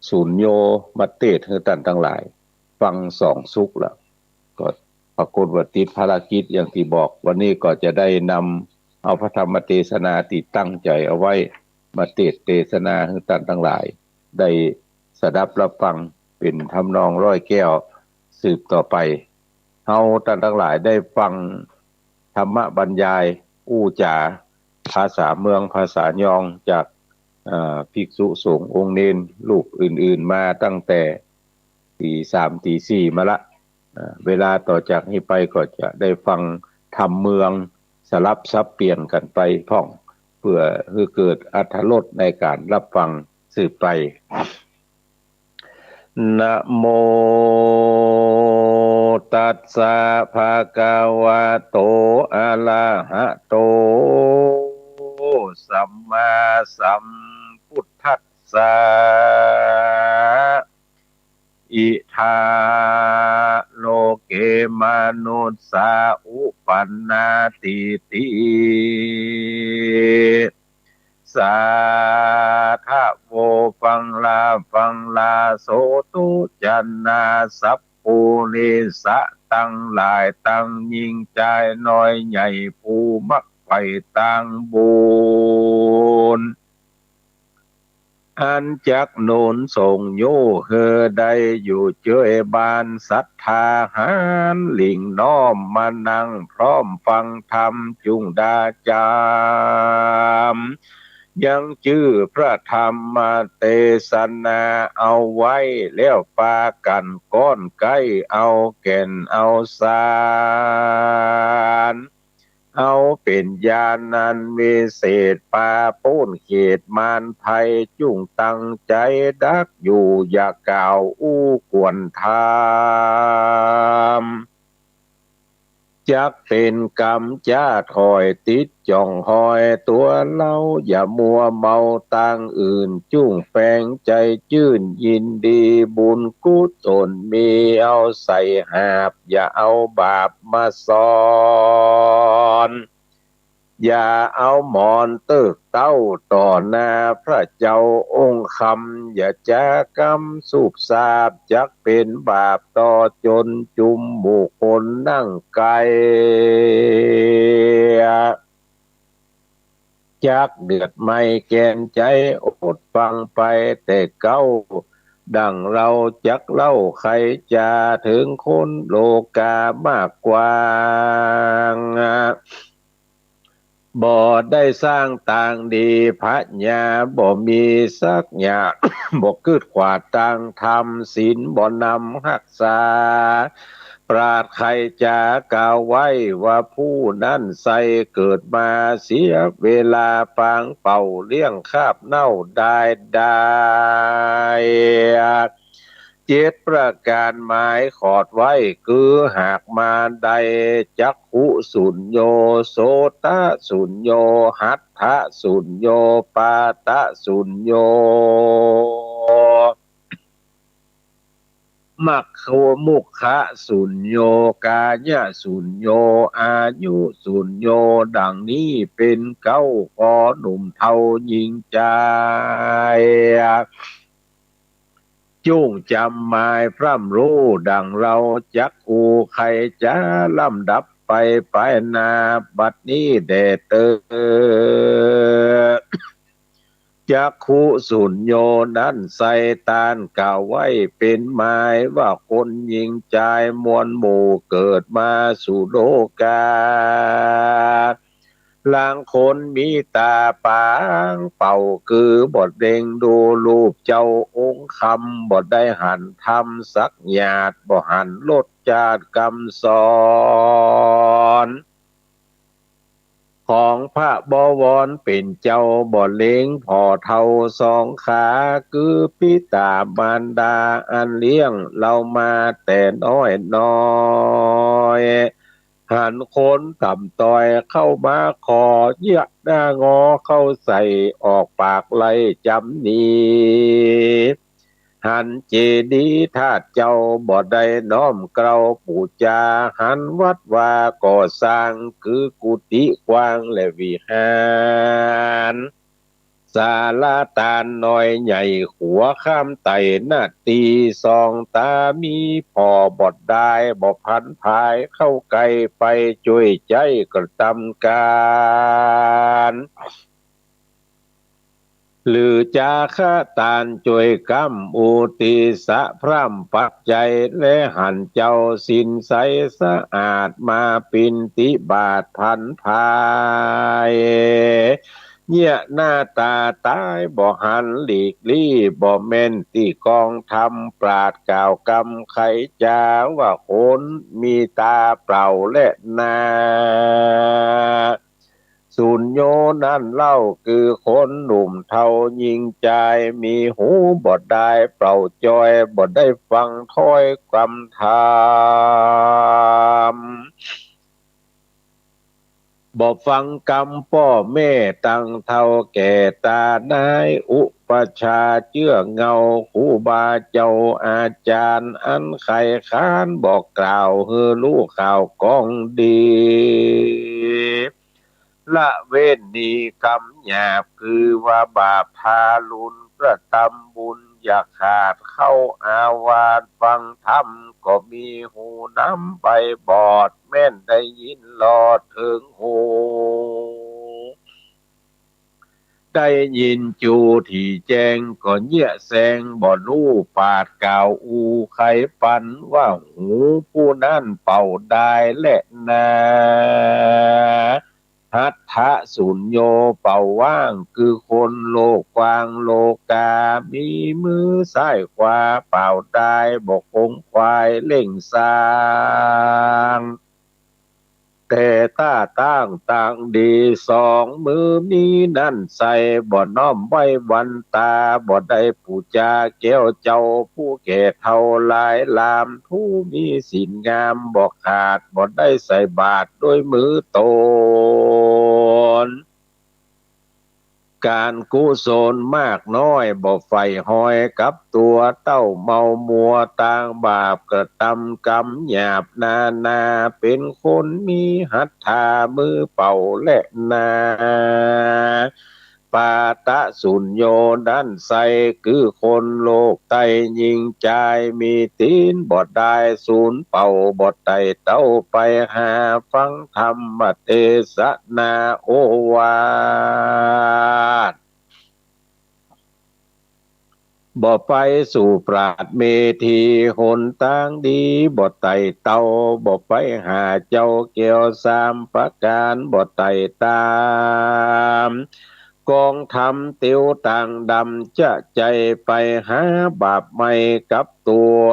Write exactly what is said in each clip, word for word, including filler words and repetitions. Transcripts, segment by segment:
สุญโญมาเตสน์หื้อต้านตังหลายฟังสองสุกแล้ว ก็ปรากฏว่าติดภารกิจอย่างตี้บอก วันนี้ก็จะได้นำเอาพระธรรมเตสนาตี้ตั้งใจ๋เอาไว้มาเตสน์เตสนาหื้อต้านตังหลายได้สดับรับฟังเป๋นทำนองร้อยแก้วสืบต่อไป เฮาต้านตังหลายได้ฟังธรรมบรรยายอู้จ๋าภาษาเมืองภาษายองจาก เอ่อ ภิกษุสงฆ์องค์เณรรูปอื่นๆ มาตั้งแต่ตีสามตีสี่มาละ เอ่อ เวลาต่อจากนี้ไปก็จะได้ฟังธรรมเมืองสลับสับเปลี่ยนกั๋นไปพ่อง เปื้อหื้อเกิดอรรถรสในก๋านรับฟังสืบไป นะโมตัสสะ ภะคะวะโต อะระหะโต สัมมาสัมพุทธัสสะ อิทา โลเก มนุสสา อุปันนาตีติ สาธะโว ฟังลา ฟังลา โสตุ จะนา สัปปุริสะ ตังหลาย ตังญิงจายน้อยใหญ่ ผู้มักใฝ่ตางบุญ อันจักหนุนส่งยู้หื้อได้อยู่เจ๊ยบ้านศรัทธาหาญหลิ่งน้อมมานั่งพร้อมฟังธรรมจุ่งดาจาม ยังจื้อพระธรรมเตสนาเอาไว้ แล้วปากั๋นก้อนใก้เอาแก่นเอาสาร เอาเป๋นญาณอันวิเศษ ปาป๊นเขตมารภัย จุ่งตั้งใจ๋ดักอยู่ อย่ากล่าวอู้กวนธรรม จักเป๋นกรรมจ๊าถอยติดจ่องหอยตั๋วเฮา อย่ามัวเมาตางอื่น จุ่งแป๋งใจ๋จื้นยินดี บุญกุศลมีเอาใส่หาบ อย่าเอาบาปมาซ่อน อย่าเอาหมอนเติ๊กเต๊าต่อหน้าพระเจ้าองค์คำ อย่าจ๋ากำสูบสาบ จักเป๋นบาปต่อจนจุมหมู่คนนั่งใก้ จักเดือดไหม้แก่นใจ๋ อดฟังไปแต่เก๊า ดั่งเฮาจักเล่าไขจ๋า เถิงคนโลกามากกว้าง บ่ได้สร้างตางดี ผญาบ่มีสักอย่าง บ่กึ๊ดขวาดตางธรรม ศีลบ่นำฮักษา ปราชญ์ไขจ๋ากล่าวไว้ว่า ผู้นั้นใส่เกิดมาเสียเวลาปางเป่า เลี้ยงคาบเน่าได้ได้ เจ็ดประก๋านหมายขอดไว้ คือหากมาได้ จักขุสุญโญ โสตะสุญโญ หัตถะสุญโญ ปาตะสุญโญ มัคคุมุขะสุญโญ กายะสุญโญ อายุสุญโญ ดังนี้เป๋นเก๊า ขอหนุ่มเฒ่าญิงจาย จุ่งจ๋ำหมายพร่ำฮู้ดังเฮา จักอู้ไขจ๋าลำดับไปภายหน้า บัดนี้แด่เต๊อ จักขุสุญโญนั้นใส่ ต้านกล่าวไว้เป๋นหมายว่า คนญิงจายมวลหมู่เกิดมาสู่โลกา ลางคนมีต๋าปางเป่า คือบ่เล็งดูรูปเจ้าองค์คำ บ่ได้หันธรรมสักหยาด บ่หันรสจาติกำสอน ของพระบวรเป๋นเจ้า บ่เล็งผ่อเฒ่าสองขา คือปิต๋ามารดาอันเลี้ยงเฮามาแต่น้อยน้อย หันคนต่ำต้อยเข้ามาขอ เยียะหน้างอเข้าใส่ ออกปากไล่จ๋ำหนี หันเจดีย์ธาตุเจ้าบ่ได้น้อมเกล้าปู๋จา หันวัดวาก่อสร้าง คือกุฏิกว้างและวิหาร สาระตานน้อยใหญ่ขัวข้ามไต่นาตี สองต๋ามีผ่อบ่ดาย บ่ผันผายเข้าใก้ไปจ้วยใจ๊กระตำก๋าน หรือจาคะตานจ้วยกำอุติสะพร่ำปัจจัย และหันเจ้าศีลใสสะอาดมาปิณฑิบาตผันผาย เยียะหน้าต๋าต๋ายบ่หันหลีกลี้ บ่แม่นตี้กองธรรมปราชญ์กล่าวกำไขจ๋า ว่าคนมีต๋าเปล่าแลนา สุญโญนั้นเล่า คือคนหนุ่มเฒ่าญิงจาย มีหูบ่ดายเปล่าจอย บ่ได้ฟังถ้อยกำธรรม บ่ฟังกำป้อแม่ตังเฒ่าแก่ต๋านาย อุปัชฌาย์เจื้อเงาครูบาเจ้าอาจ๋ารย์ อันใค่ขานบอกกล่าวหื้อฮู้ข่าวกองดี ละเว้นหนีกำหยาบ คือว่าบาปทารุณกระตำบุญ อย่าขาดเข้าอาวาส ฟังธรรมก็มีหูหนำใบบอด แม่นได้ยินลอดเถิงหู ได้ยินจู๋ตี้แจ้งก็เยียะแสง บ่ฮู้ปราชญ์กล่าวอู้ไขปัน ว่าหูผู้นั้นเป่าดายแลนา หัตถสุญโญเป่าว่าง คือคนโลกกว้างโลกา มีมือซ้ายขวาเป่าดาย บ่ขงขวายเล่งสร้าง แต่ต๋าตั้งตางดี สองมือมีนั้นใส่ บ่น้อมไว้วันต๋า บ่ได้ปู๋จาแก้วเจ้า ผู้แก่เฒ่าหลายหลาม ผู้มีศีลงามบ่ขาด บ่ได้ใส่บาตรด้วยมือต๋น ก๋านกุศลมากน้อย บ่ใฝ่ฮอยกับตั๋ว เต้าเมามัวตางบาป กระตำกำหยาบนานา เป๋นคนมีหัตถามือเป่าแลนา ปาตะสุญโญนั้นใส่ คือคนโลกใต้ญิงจาย มีตี๋นบ่ดายสูนเป่า บ่ไต่เต้าไปหาฟังธรรมเตสนาโอวาท บ่ไปสู่ปราชญ์เมธีหนตางดี บ่ไต่เต้า บ่ไปหาเจ้าแก้วสามประก๋าน บ่ไต่ต๋ามกองธรรมเตียวตางดำ จะใจ๋ไปหาบาปใหม่กับตั๋ว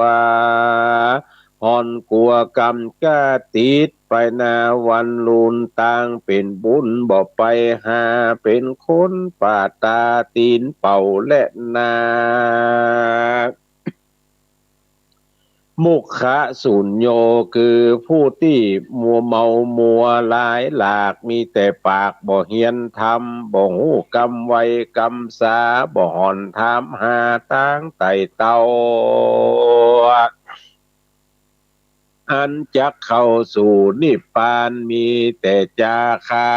ห่อนกั๋วกรรมก้าติด ไปนาวันลุนตางเป๋นบุญ บ่ไปหาเป๋นคนปาต๋าตี๋นเป่าแลนา มุขสุญโญ คือผู้ตี้มัวเมามัวหลายหลาก มีแต่ปากบ่เฮียนธรรม บ่ฮู้กำไวกำสา บ่ห่อนถามหาตางไต่เต้า อันจักเข้าสู่นิพพาน มีแต่จาขา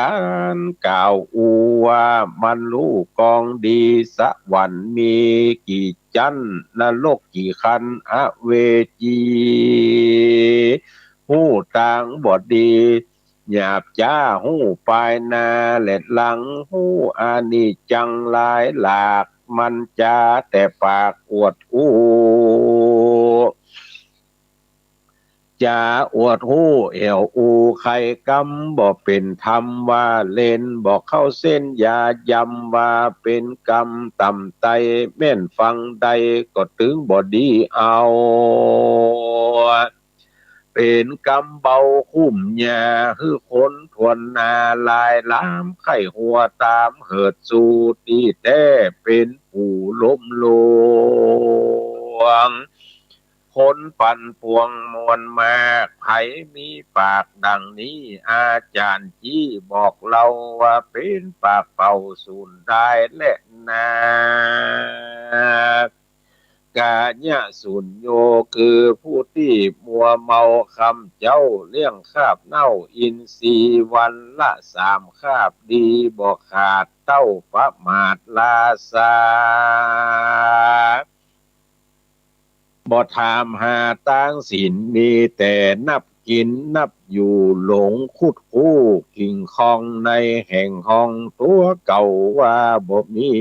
นกล่าวอู้ว่า มันฮู้กองดี สวรรค์มีกี่จั๊น นรกกี่คัน อเวจีฮู้ตางบ่ดี หยาบจ๊าฮู้ปายหน้าและหลัง ฮู้อนิจจังหลายหลาก มันจ๋าแต่ปากอวดอู้ จ๋าอวดฮู้แอ่วอู้ไขกำ บ่เป๋นธรรมว่าเล่น บ่เข้าเส้นยายำ ว่าเป๋นกำต่ำไต้ แม่นฟังได้ก็ตึงบ่ดีเอา เป๋นกำเบาคุ้มยา หื้อคนถ้วนหน้าหลายหลาม ใค่หัวต๋ามเหิดสู่ตี้แต๊ เป๋นผู้ล้มลวง คนปั่นป่วงมวลมาก ใผมีปากดั่งนี้ อาจ๋ารย์จี้บอกเล่า ว่าเป๋นปากเป่าสูญดายแลนา กายสุญโญ คือผู้ตี้มัวเมาคำเจ๊า เลี้ยงคาบเน้าอินทรีย์วันละสามคาบ ดีบ่ขาดเต้าประมาทราซา บ่ถามหาตางศีล มีแต่นับกิ๋นนับอยู่ หลงคุดคู้กิ่งคอง ในแห่งห้องตั๋วเก่าว่าบ่มี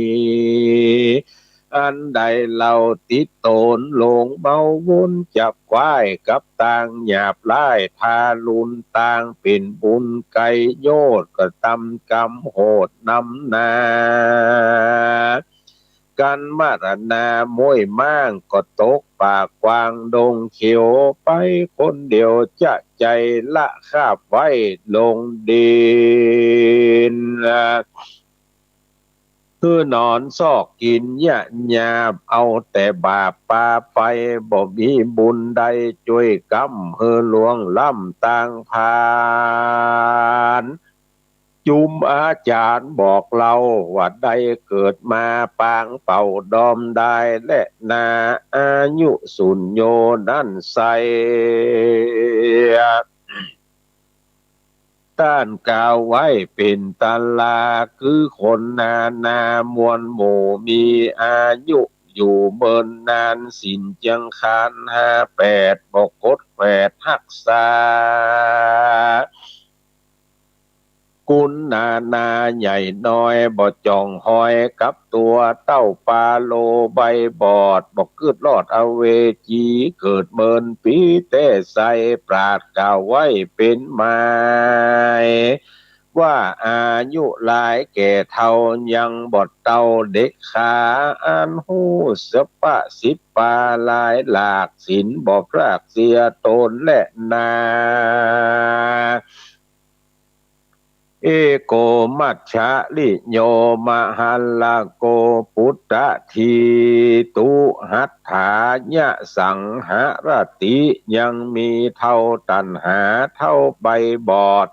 อันใดเล่าติดต๋นหลงเมาวนจับคว้าย กับตางหยาบร้ายทารุณ ตางเป๋นบุญไกลโยชน์ ก็ตำกรรมโหดนำหน้า กันมรณาม้วยม้าง ก็ตกป่ากว้างดงเขียว ไปคนเดียวจะใจ๋ละคาบไว้ลงดิน คือนอนซอกกิ๋นยะหยาบ เอาแต่บาปปาไป บ่มีบุญใดจ้วยกำหื้อล่วงล้ำตางผ่าน จุมอาจ๋ารย์บอกเล่าว่าได้เกิดมาปางเป่าดอมดายแลนา อายุสุญโญนั้นไส้ ต้านกล่าวไว้เป๋นตำรา คือคนนานามวลหมู่ มีอายุอยู่เมินนาน ศีลเจียงคานห้าแปด บ่กดแขวดฮักษา กุณนานาใหญ่น้อย บ่จ่องฮอยกับตั๋ว เต้าปาโลใบบอด บ่กึ๊ดรอดอเวจี เกิดเมินปี๋แต๊ไส้ ปราชญ์กล่าวไว้เป๋นหมาย ว่าอายุหลายแก่เฒ่า ยังบ่เต้าเด็กขา อันฮู้สะปะสิบปาหลายหลาก ศีลบ่พรากเสียต๋นแลนา เอโกมัชฌะริโย มหัลลโก ปุตตะทีตุหัตถายะสังหรติ ยังมีเฒ่าตัณหา เฒ่าใบบอด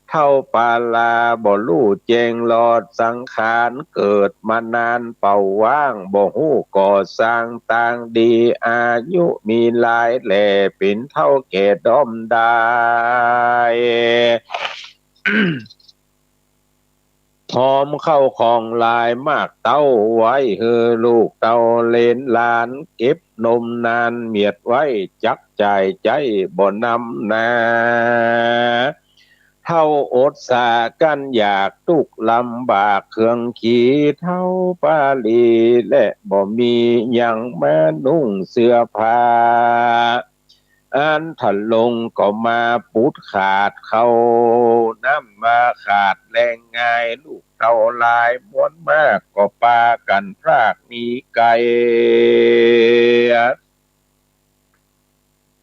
เฒ่าปาลา บ่ฮู้แจ้งรอดสังขาร เกิดมานานเป่าว้าง บ่ฮู้ก่อสร้างตางดี อายุมีหลายแหล่ เป๋นเฒ่าแก่ด้อมดาย หอมเข้าของหลายมากเต้า ไว้หื้อลูกเต้าเหลนหลาน เก็บนมนานเมียดไว้ จักจ่ายใจ๊บ่นำนา เฒ่าอดสากั้นอยาก ตุ๊กข์ลำบากเครื่องขี่ เฒ่าปาลีและบ่มีหยังมานุ่งเสื้อผ้า อันทะลงก็มาปุดขาดเข้า น้ำมาขาดแลงง่าย ลูกเต้าหลายมวลมาก ก็ปากั๋นพรากหนีไกล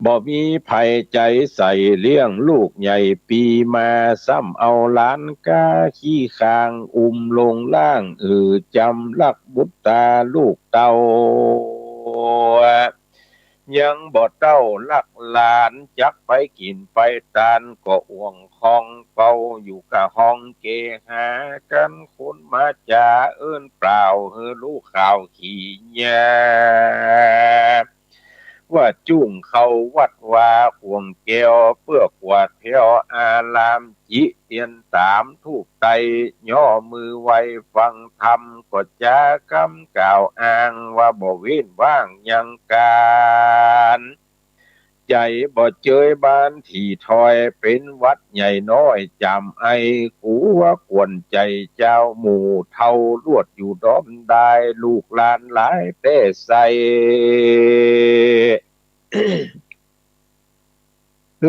บ่มีใผใจ๋ใส่เลี้ยงลูกใหญ่ปี๋มา ซ้ำเอาหลานก๊าขี้คาง อุ้มลงล่าง อือ จ๋ำลักบุตราลูกเต้า ยังบ่เต้าลักหลาน จักไปกิ๋นไปตาน ก็อ่วงคองเปา อยู่ก้าห้องเกหากั๋น คนมาจ๋าเอิ้นเปล่า หื้อลูกข่าวขี้ยา ว่าจุ่งเข้าวัดวาข่วงแก้ว เปื้อกวาดแผ้วอาราม จิเตียนต๋ามธูปไต้ ย่อมือไหว้ฟังธรรม ก็จ๋ากำกล่าวอ้าง ว่าบ่เว้นว่างยังก๋าน ใจ๋บ่เจยบ้านถี่ถอย เป๋นหวัดใหญ่น้อยจ๋ำไอ กั๋วกวนใจ๋เจ้าหมู่เฒ่า ลวดอยู่ด้อมดาย ลูกหลานหลายแต๊ไส้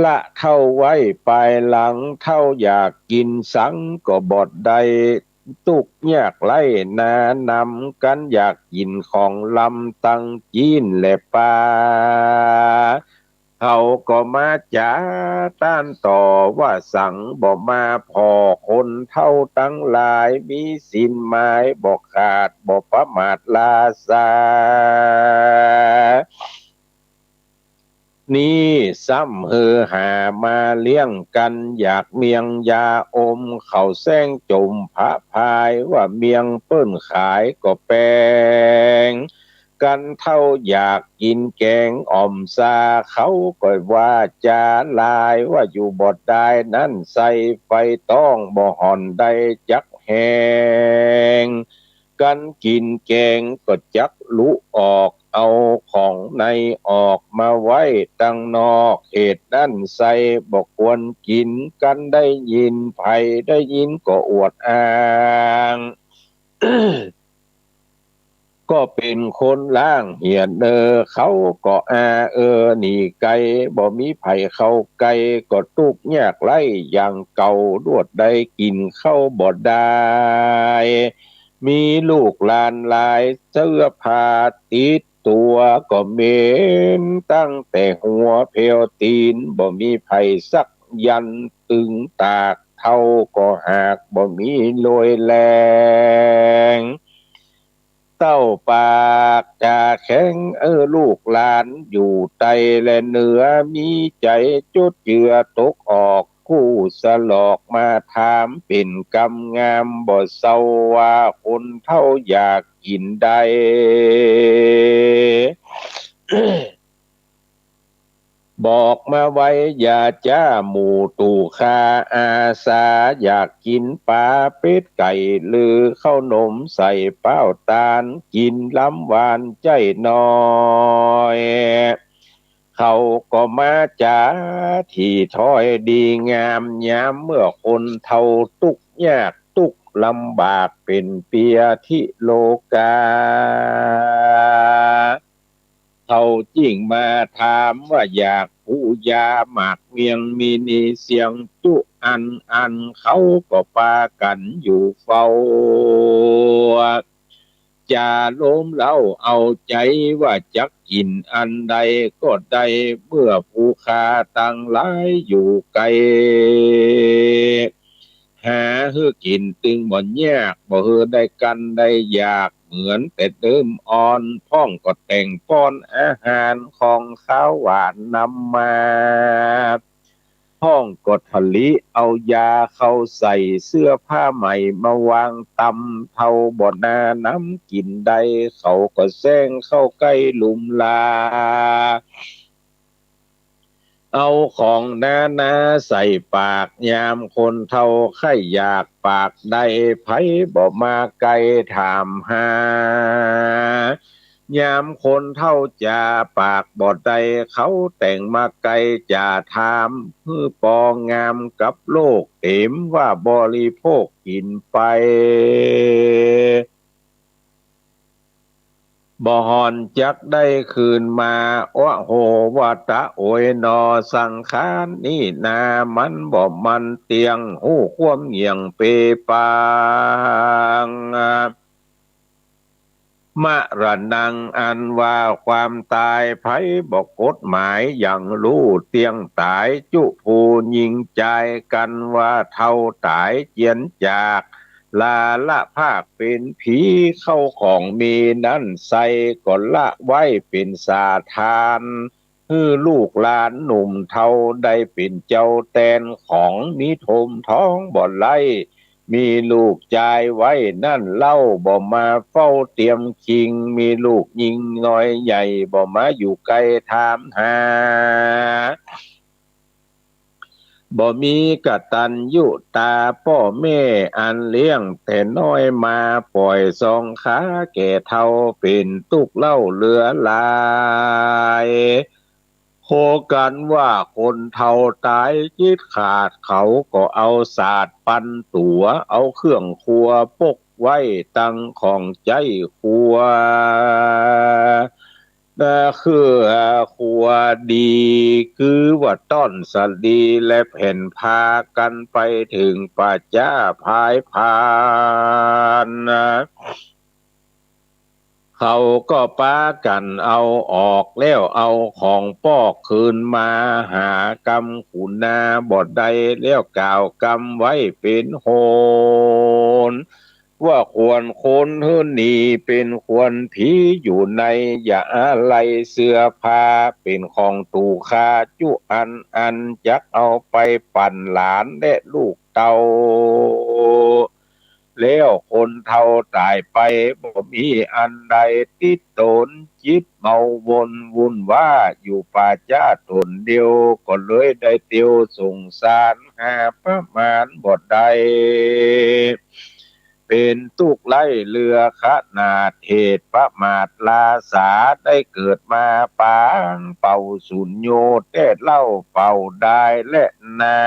ละเฒ่าไว้ปายหลัง เฒ่าอยากกิ๋นสังก็บ่ได้ ตุ๊กข์ยากไร้หนานำกั๋น อยากกิ๋นของลำตังจีนและป๋า เขาก็มาจ๋าต้านต่อว่าสัง บ่มาผ่อคนเฒ่าตังหลาย มีศีลหมายบ่ขาด บ่ประมาทราซา นี้ซ้ำหื้อหามาเลี้ยงกั๋น อยากเมียงยาอม เขาแซงจมผะพาย ว่าเมียงเปิ้นขายก็แปง กั๋นเต้าอยากกิ๋นแก๋งอ่อมซา เขาก็ว่าจ๋าหลาย ว่าอยู่บ่ได้นั้นใส่ ใฝ่ต๊องบ่ห่อนได้จักแฮง กั๋นกิ๋นแก๋งก็จักลุออก เอาของในออกมาไว้ตังนอก เหตุนั้นใส่บ่ควรกิ๋น กั๋นได้ยิน ใผได้ยินก็อวดอ้าง ก็เป๋นคนล้างเหียเนอ เขาก็อาเออหนีไก๋ บ่มีใผเข้าใก้ ก็ตุ๊กข์ยากไร้อย่างเก่า ลวดได้กิ๋นข้าวบ่ได้ มีลูกหลานหลาย เสื้อผ้าติดตั๋วก็เหม็น ตั้งแต่หัวแผวตี๋น บ่มีใผซักยันต์ ตึงตากเท้าก็หาก บ่มีโลยแฮง เต้าปากจ๋าแข็ง เออ ลูกหลานอยู่ใต้และเหนือ มีใจ๋จุดเจือตกออก กู้สลอกมาถาม เป๋นกำงามบ่เซา ว่าคนเฒ่าอยากกิ๋นใด บอกมาไวอย่าจ๊า หมู่ตู่ข้าอาสา อยากกิ๋นป๋าเป็ดไก่ หรือข้าวหนมใส่ป๊าวต๋าล กิ๋นลำหวานใจ้น้อย เขาก็มาจ๋าถี่ถ้อยดีงาม ยามเมื่อคนเฒ่าตุ๊กข์ยากตุ๊กข์ลำบาก เป๋นเปียธิโลกา เขาจึ่งมาถามว่าอยากกู้ยา หมากเมียงมีนีเสียงจุอันอัน เขาก็ปากั๋นอยู่เฝ้า จ๋าโลมเล้าเอาใจ๋ ว่าจักกิ๋นอันใดก็ได้ เมื่อผู้ข้าตังหลายอยู่ไก๋ หาหื้อกิ๋นตึงบ่ยาก บ่หื้อได้กั๋นได้อยาก เหมือนแต่เดิมอ่อน พ่องก็แต่งป้อนอาหารของคาวหวานนำมา พ่องก็ถลิเอายาเข้าใส่ เสื้อผ้าใหม่มาวางตำ เฒ่าบ่นาน้ำกิ๋นใด เขาก็แซ้งเข้าใก้ลุมลา เอาของนานาใส่ปาก ยามคนเฒ่าใค่อยากปากได้ ใผบ่มาไก๋ถามหา ยามคนเฒ่าจ๋าปากบ่ได้ เขาแต่งมาไก๋จ๋าถาม หื้อปองงามกับโลก เต๋มว่าบริโภคกิ๋นไป บ่ห่อนจักได้คืนมา โอโห วาตะโอยหนอ สังขารนี่นา มันบ่มั่นเตี้ยง ฮู้ความเหงี่ยงเปปาง มะระนัง อันว่าความต๋าย ใผบ่กฎหมายหยั่งฮู้เตี้ยงต๋าย จุผู้ยิ่งจายกั๋นว่าเฒ่าต๋ายเจียนจาก ลาละภาคเป๋นผี เข้าของมีนั้นใส่ ก็ละไว้เป๋นสาทาน หื้อลูกหลานหนุ่มเฒ่า ได้เป๋นเจ้าแตนของ มีถมท้องบ่ไร้ มีลูกจายไว้นั้นเล่า บ่มาเฝ้าเตียมคิง มีลูกญิงน้อยใหญ่ บ่มาอยู่ไก๋ถามหา บ่มีกตัญญูตาป้อแม่ อันเลี้ยงแต่น้อยมา ป่อยสองขาแก่เฒ่า เป๋นตุ๊กข์เล่าเหลือหลาย โหกั๋นว่าคนเฒ่าต๋ายจิตขาด เขาก็เอาสาดปันตั๋ว เอาเครื่องครัวปกไว้ตังของใจ๊ครัว เอ่อ เครื่องครัวดี คือว่าต้อนสะหลีและแผ่นผ้า กั๋นไปเถิงป่าจ๊าผายพาน เขาก็ปากั๋นเอาออก แล้วเอาของปอกคืนมา หากำขุนาบ่ได้ แล้วกล่าวกำไว้เป๋นโหน ว่าควรคนหื้อหนี เป๋นควรผีอยู่ใน อย่าอาลัยเสื้อผ้า เป๋นของตู่ข้าจุอันอัน จักเอาไปปั๋นหลานและลูกเต้า แล้วคนเฒ่าต๋ายไป บ่มีอันใดติดต๋น จิตเมาวนวุ่นว้าอยู่ป่าจ๊าต๋นเดียว ก็เลยได้เตียวสงสาร หาประมาณบ่ได้ เป๋นตุ๊กข์ไร้เหลือขนาด เหตุประมาทลาสา ได้เกิดมาปางเป่าสูญโญ แต๊เล่าเป่าดายแลนา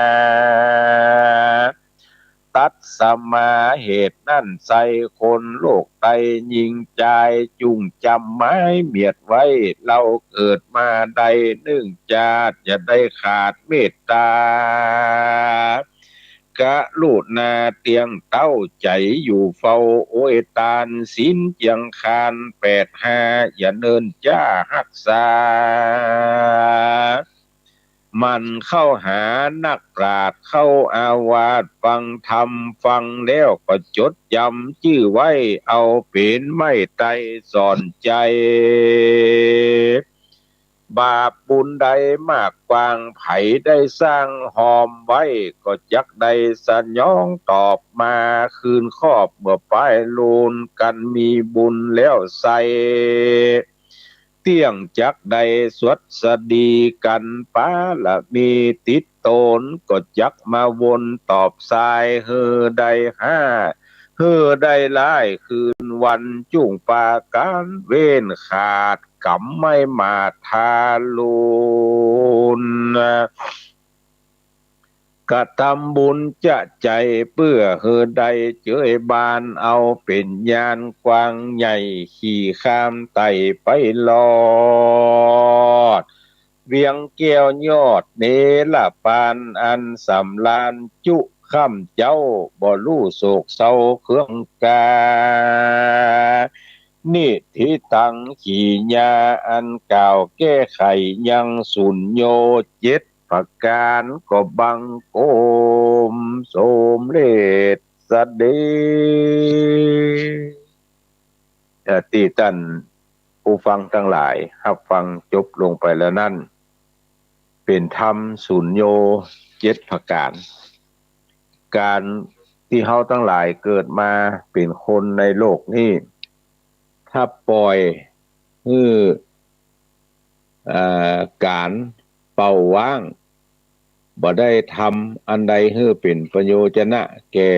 ตัดสมาเหตุนั้นไส้ คนโลกไตหญิงจาย จุ่งจ๋ำหมายเมียดไว้ เฮาเกิดมาได้นึ่งจาติ อย่าได้ขาดเมตตา กรุณาเตียงเต๊า ใจ๋อยู่เฝ้าโอยตาน ศีลเจียงคานแปดห้า อย่าเนินจ้าฮักษา หมั่นเข้าหานักปราชญ์ เข้าอาวาสฟังธรรม ฟังแล้วก็จดจ๋ำจื้อไว้ เอาเป๋นไม้ไต้สอนใจ๋ บาปบุญใดมากกว้าง ใผได้สร้างฮอมไว้ ก็จักได้สนองตอบมาคืนคอบ เมื่อปายลูนกั๋นมีบุญแล้วไส้ เตี้ยงจักได้สวัสดีกั๋น ปารมีติดต๋น ก็จักมาวนตอบสาย หื้อได้ห้า หื้อได้หลายคืนวัน จุ่งปาก๋านเว้นขาด กำไม่มาทารุณ กระทำบุญจะใจ๋ เปื้อหื้อได้เจยบาน เอาเป๋นญาณกว้างใหญ่ ขี่ข้ามไต่ไปรอด เวียงแก้วยอดเนรปาน อันสำราญจุค่ำเจ๊า บ่ฮู้โศกเศร้าเครื่องกา นิธิตัง กิริยาอันกล่าวแก้ไขยังสูญโญเจ็ดประก๋าน ก็บังคมสมเร็จเสด็จ เอ่อ ตี้ต้านผู้ฟังตังหลายฮับฟังจบลงไปแล้วนั้น เป๋นธรรมสูญโญเจ็ดประก๋าน ก๋านตี้เฮาตังหลายเกิดมาเป๋นคนในโลกนี้ ถ้าป่อยหื้อ เอ่อ ก๋านเป้าว่าง บ่ได้ทำอันใดหื้อเป๋นประโยชนะแก่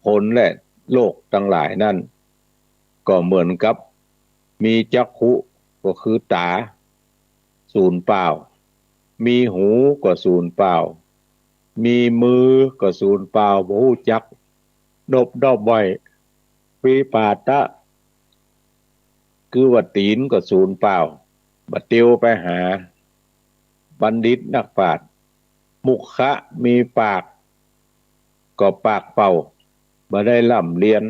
คนและโลกตังหลายนั้น ก็เหมือนกับมีจักขุ ก็คือต๋า สูญเปล่า มีหูก็สูญเปล่า มีมือก็สูญเปล่า บ่ฮู้จักนบนอบไว้ วิปาตะ คือว่าตี๋นก็สูญเปล่า บ่เตียวไปหาบัณฑิตนักปราชญ์ มุขะ มีปาก ก็ปากเปล่า บ่ได้ร่ำเรียน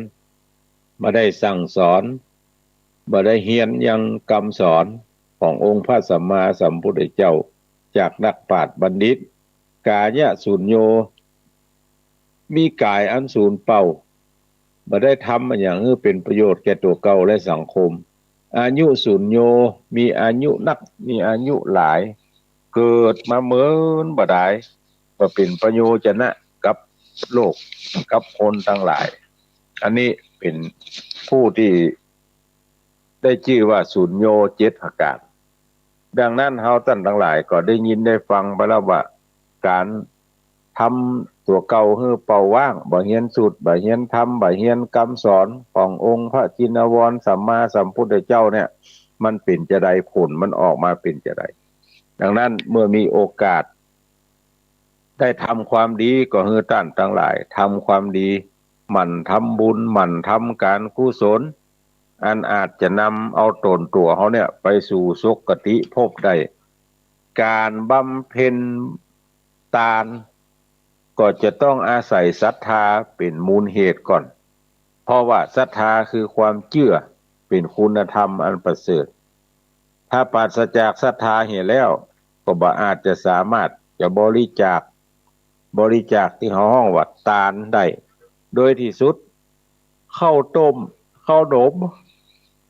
บ่ได้สั่งสอน บ่ได้เฮียนยังกำสอนขององค์พระสัมมาสัมพุทธเจ้า จากนักปราชญ์บัณฑิต ก๋ายะสูญโญ มีก๋ายอันสูญเปล่า บ่ได้ทำอะหยังหื้อเป๋นประโยชน์แก่ตั๋วเก่าและสังคม อายุสูญโญ มีอายุนัก มีอายุหลาย เกิดมาเหมือนบ่ดาย บ่เป๋นประโยชนะกับโลก กับคนตังหลาย อันนี้เป๋นผู้ตี้ ได้จื้อว่าสูญโญเจ็ดประก๋าน ดังนั้นเฮาต้านตังหลายก็ได้ยินได้ฟังไปแล้วว่า ก๋านทำตั๋วเก่าหื้อเป้าว่าง บ่เฮียนสูตร บ่เฮียนธรรม บ่เฮียนกำสอนขององค์พระจินวรสัมมาสัมพุทธเจ้าเนี่ย มันเป๋นจาใด ผลมันออกมาเป๋นจาใด ดังนั้นเมื่อมีโอกาส ได้ทำความดีก็หื้อต้านตังหลายทำความดี หมั่นทำบุญ หมั่นทำก๋านกุศล อันอาจจะนำเอาต๋นตั๋วเฮาเนี่ยไปสู่สุคติภพได้ ก๋านบำเพ็ญตานก็จะต้องอาศัยศรัทธาเป๋นมูลเหตุก่อน เพราะว่าศรัทธาคือความเจื้อ เป๋นคุณธรรมอันประเสริฐ ถ้าปราศจากศรัทธาเหียแล้ว ก็บ่อาจจะสามารถจะบริจาค บริจาคตี้เฮาฮ้องว่าตานได้ โดยตี้สุด ข้าวต้ม ข้าวหนม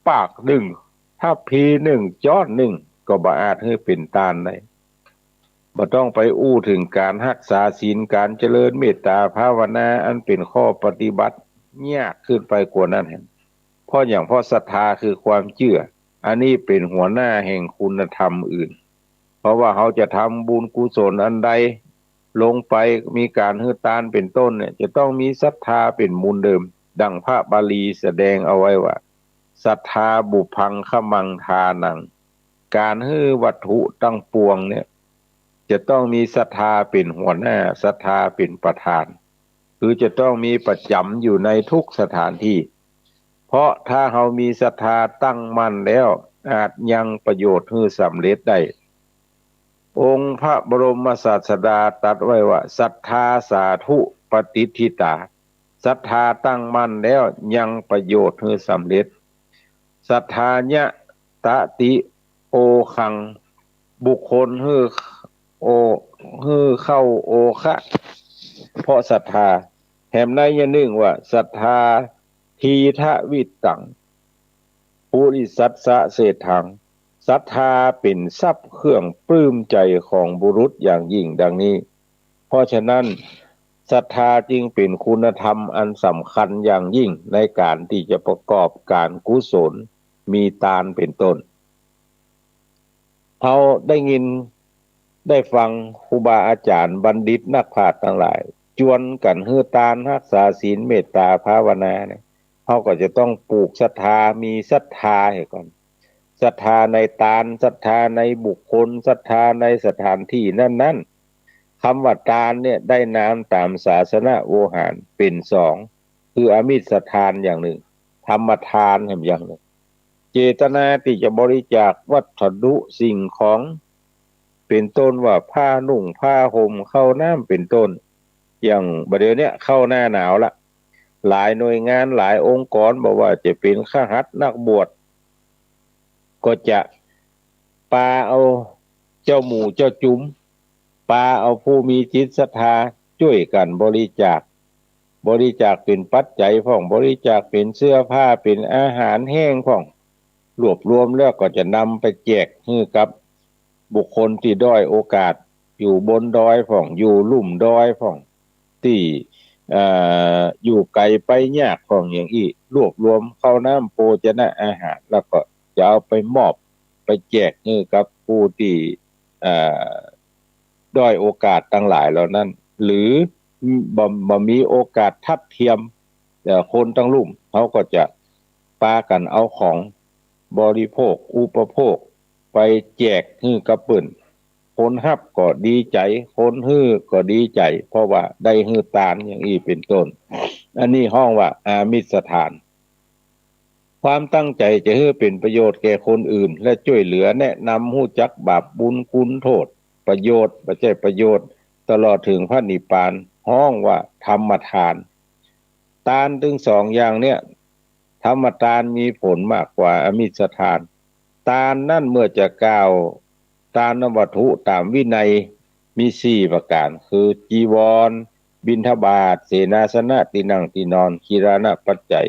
ปากนึ่ง ทัพพีนึ่ง จ๊อนนึ่ง ก็บ่อาจหื้อเป๋นตานได้ บ่ต้องไปอู้เถิงก๋านฮักษาศีล ก๋านเจริญเมตตาภาวนา อันเป๋นข้อปฏิบัติ ยากขึ้นไปกว่านั้นแหม เพราะหยัง เพราะศรัทธาคือความเจื้อ อันนี้เป๋นหัวหน้าแห่งคุณธรรมอื่น เพราะว่าเฮาจะทำบุญกุศลอันใดลงไป มีก๋านหื้อตานเป๋นต้นเนี่ย จะต้องมีศรัทธาเป๋นมูลเดิม ดังพระบาลีแสดงเอาไว้ว่า ศรัทธาบุพพังคะมังทานัง ก๋านหื้อวัตถุตังปวงเนี่ย จะต้องมีศรัทธาเป๋นหัวหน้า ศรัทธาเป๋นประธาน คือจะต้องมีประจ๋ำอยู่ในทุกสถานที่ เพราะถ้าเฮามีศรัทธาตั้งมั่นแล้ว อาจยังประโยชน์หื้อสำเร็จได้ องค์พระบรมศาสดาตรัสไว้ว่า ศรัทธาสาธุปฏิฏฐิตา ศรัทธาตั้งมั่นแล้วยังประโยชน์หื้อสำเร็จ ศรัทธายะตะติโอคัง บุคคลหื้อโอ หื้อเข้าโอคะ เพราะศรัทธา แถมในอย่างนึ่งว่า ศรัทธาทีฆวิตตัง ปุริสัสสะเศรษฐัง ศรัทธาเป๋นทรัพย์เครื่องปลื้มใจ๋ของบุรุษอย่างยิ่งดังนี้ เพราะฉะนั้น ศรัทธาจึงเป๋นคุณธรรมอันสำคัญอย่างยิ่งในก๋านตี้จะประกอบก๋านกุศล มีตานเป๋นต้น เฮาได้ยินได้ฟังครูบาอาจ๋ารย์บัณฑิตนักปราชญ์ตังหลาย จวนกั๋นหื้อตาน ฮักษาศีล เมตตาภาวนาเนี่ย เฮาก็จะต้องปลูกศรัทธา มีศรัทธาเหียก่อน ศรัทธาในตาน ศรัทธาในบุคคล ศรัทธาในสถานตี้นั้นๆ กำว่าตานเนี่ยได้นามต๋ามศาสนโวหารเป๋นสอง คืออามิสทานอย่างนึ่ง ธรรมทานแหมอย่างนึ่ง เจตนาตี้จะบริจาควัตถุสิ่งของ เป๋นต้นว่าผ้านุ่งผ้าห่ม ข้าวน้ำเป๋นต้น อย่างบ่าเดี่ยวเนี้ยเข้าหน้าหนาวละ หลายหน่วยงานหลายองค์กร บ่ว่าจะเป๋นคฤหัสถ์นักบวช ก็จะปาเอาเจ้าหมู่เจ้าจุม ปาเอาผู้มีจิตศรัทธาจ้วยกั๋นบริจาค บริจาคเป๋นปัจจัยพ่อง บริจาคเป๋นเสื้อผ้า เป๋นอาหารแห้งพ่อง รวบรวมแล้วก็จะนำไปแจกหื้อกับบุคคลตี้ด้อยโอกาส อยู่บนดอยพ่อง อยู่ลุ่มดอยพ่อง ตี้ เอ่อ อยู่ไก๋ไปยากพ่องอย่างอี้ รวบรวมข้าวน้ำโภชนะอาหาร แล้วก็จะเอาไปมอบ ไปแจกหื้อกับผู้ตี้ เอ่อ ด้อยโอกาสตังหลายเหล่านั้น หรือบ่ บ่มีโอกาสทัดเทียม เอ่อ คนตังลุ่ม เขาก็จะปากั๋นเอาของบริโภค อุปโภค ไปแจกหื้อกับเปิ้น คนฮับก็ดีใจ๋ คนหื้อก็ดีใจ๋ เพราะว่าได้หื้อตานอย่างอี้เป๋นต้น อันนี้ฮ้องว่าอามิสทาน ความตั้งใจ๋จะหื้อเป๋นประโยชน์แก่คนอื่น และจ้วยเหลือแนะนำฮู้จักบาปบุญคุณโต้ษ ประโยชน์ บ่ใจ้ประโยชน์ ตลอดเถิงพระนิพพาน ฮ้องว่าธรรมทาน ตานตึงสองอย่างเนี้ย ธรรมทานมีผลมากกว่าอามิสทาน ตานนั้นเมื่อจะกล่าวตานวัตถุต๋ามวินัยมีสี่ประก๋าน คือจีวร บิณฑบาต เสนาสนะ ตี้นั่งตี้นอน คิรานะปัจจัย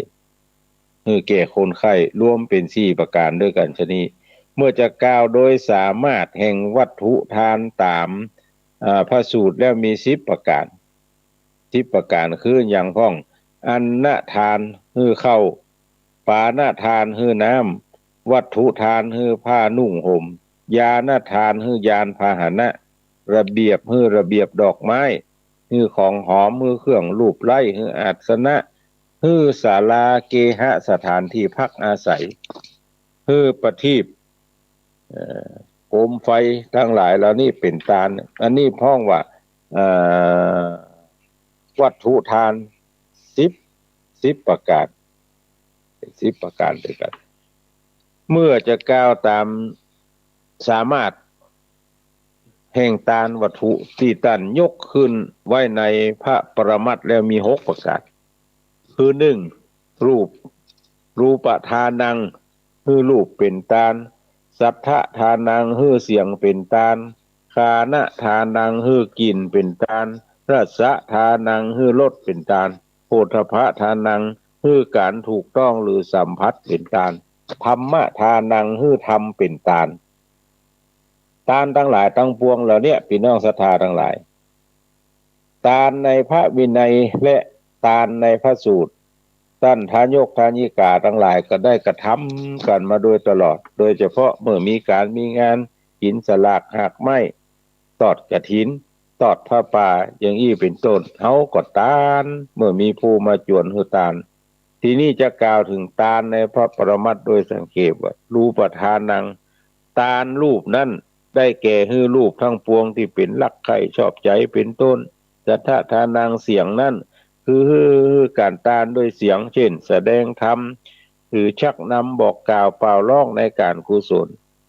หื้อแก่คนใค่ รวมเป๋นสี่ประก๋านด้วยกั๋น ฉะนี้ เมื่อจะกล่าวโดยสามารถแห่งวัตถุทานต๋าม อ่า พระสูตรแล้วมีสิบประก๋าน สิบประก๋านคืออย่างพ่อง อันนทาน หื้อข้าว ปานทาน หื้อน้ำ วัตถุทาน หื้อผ้านุ่งห่ม ยานทาน หื้อยานพาหนะ ระเบียบ หื้อระเบียบดอกไม้ หื้อของหอม หื้อเครื่องลูบไล้ หื้ออาสนะ หื้อศาลาเกหะ สถานตี้พักอาศัย หื้อประทีป เอ่อ โคมไฟตังหลายเหล่านี้เป๋นตาน อันนี้ฮ้องว่า เอ่อ วัตถุทานสิบ สิบประก๋าน สิบประก๋านด้วยกั๋น เมื่อจะกล่าวต๋ามสามารถแห่งตานวัตถุตี้ต้านยกขึ้นไว้ในพระปรมัตถ์แล้วมีหกประก๋าน คือหนึ่ง รูป รูปทานัง หื้อรูปเป๋นตาน สัทธทานัง หื้อเสียงเป๋นตาน ฆานะทานัง หื้อกลิ่นเป๋นตาน รสทานัง หื้อรสเป๋นตาน โผฏฐัพพะทานัง หื้อก๋านถูกต้องหรือสัมผัสเป๋นตาน ธัมมทานัง หื้อธรรมเป๋นตาน ตานตังหลายตังปวงเหล่าเนี้ย ปี้น้องศรัทธาตังหลาย ตานในพระวินัยและตานในพระสูตร ต้านทายกทายิกาตังหลายก็ได้กระทำกั๋นมาโดยตลอด โดยเฉพาะเมื่อมีก๋านมีงาน กิ๋นสลากหากไม้ ตอดกฐิน ตอดผ้าป่า อย่างอี้เป๋นต้น เฮาก็ตาน เมื่อมีผู้มาจวนหื้อตาน ทีนี้จะกล่าวเถิงตานในพระปรมัตถ์โดยสังเขปว่า รูปทานัง ตานรูปนั้นได้แก่หื้อรูปทั้งปวงตี้เป๋นรักใคร่ชอบใจ๋เป๋นต้น สัทธทานัง เสียงนั้น คือหื้อ หื้อก๋านตานด้วยเสียง เช่น แสดงธรรม หรือชักนำบอกกล่าวเป่าร้องในก๋านกุศล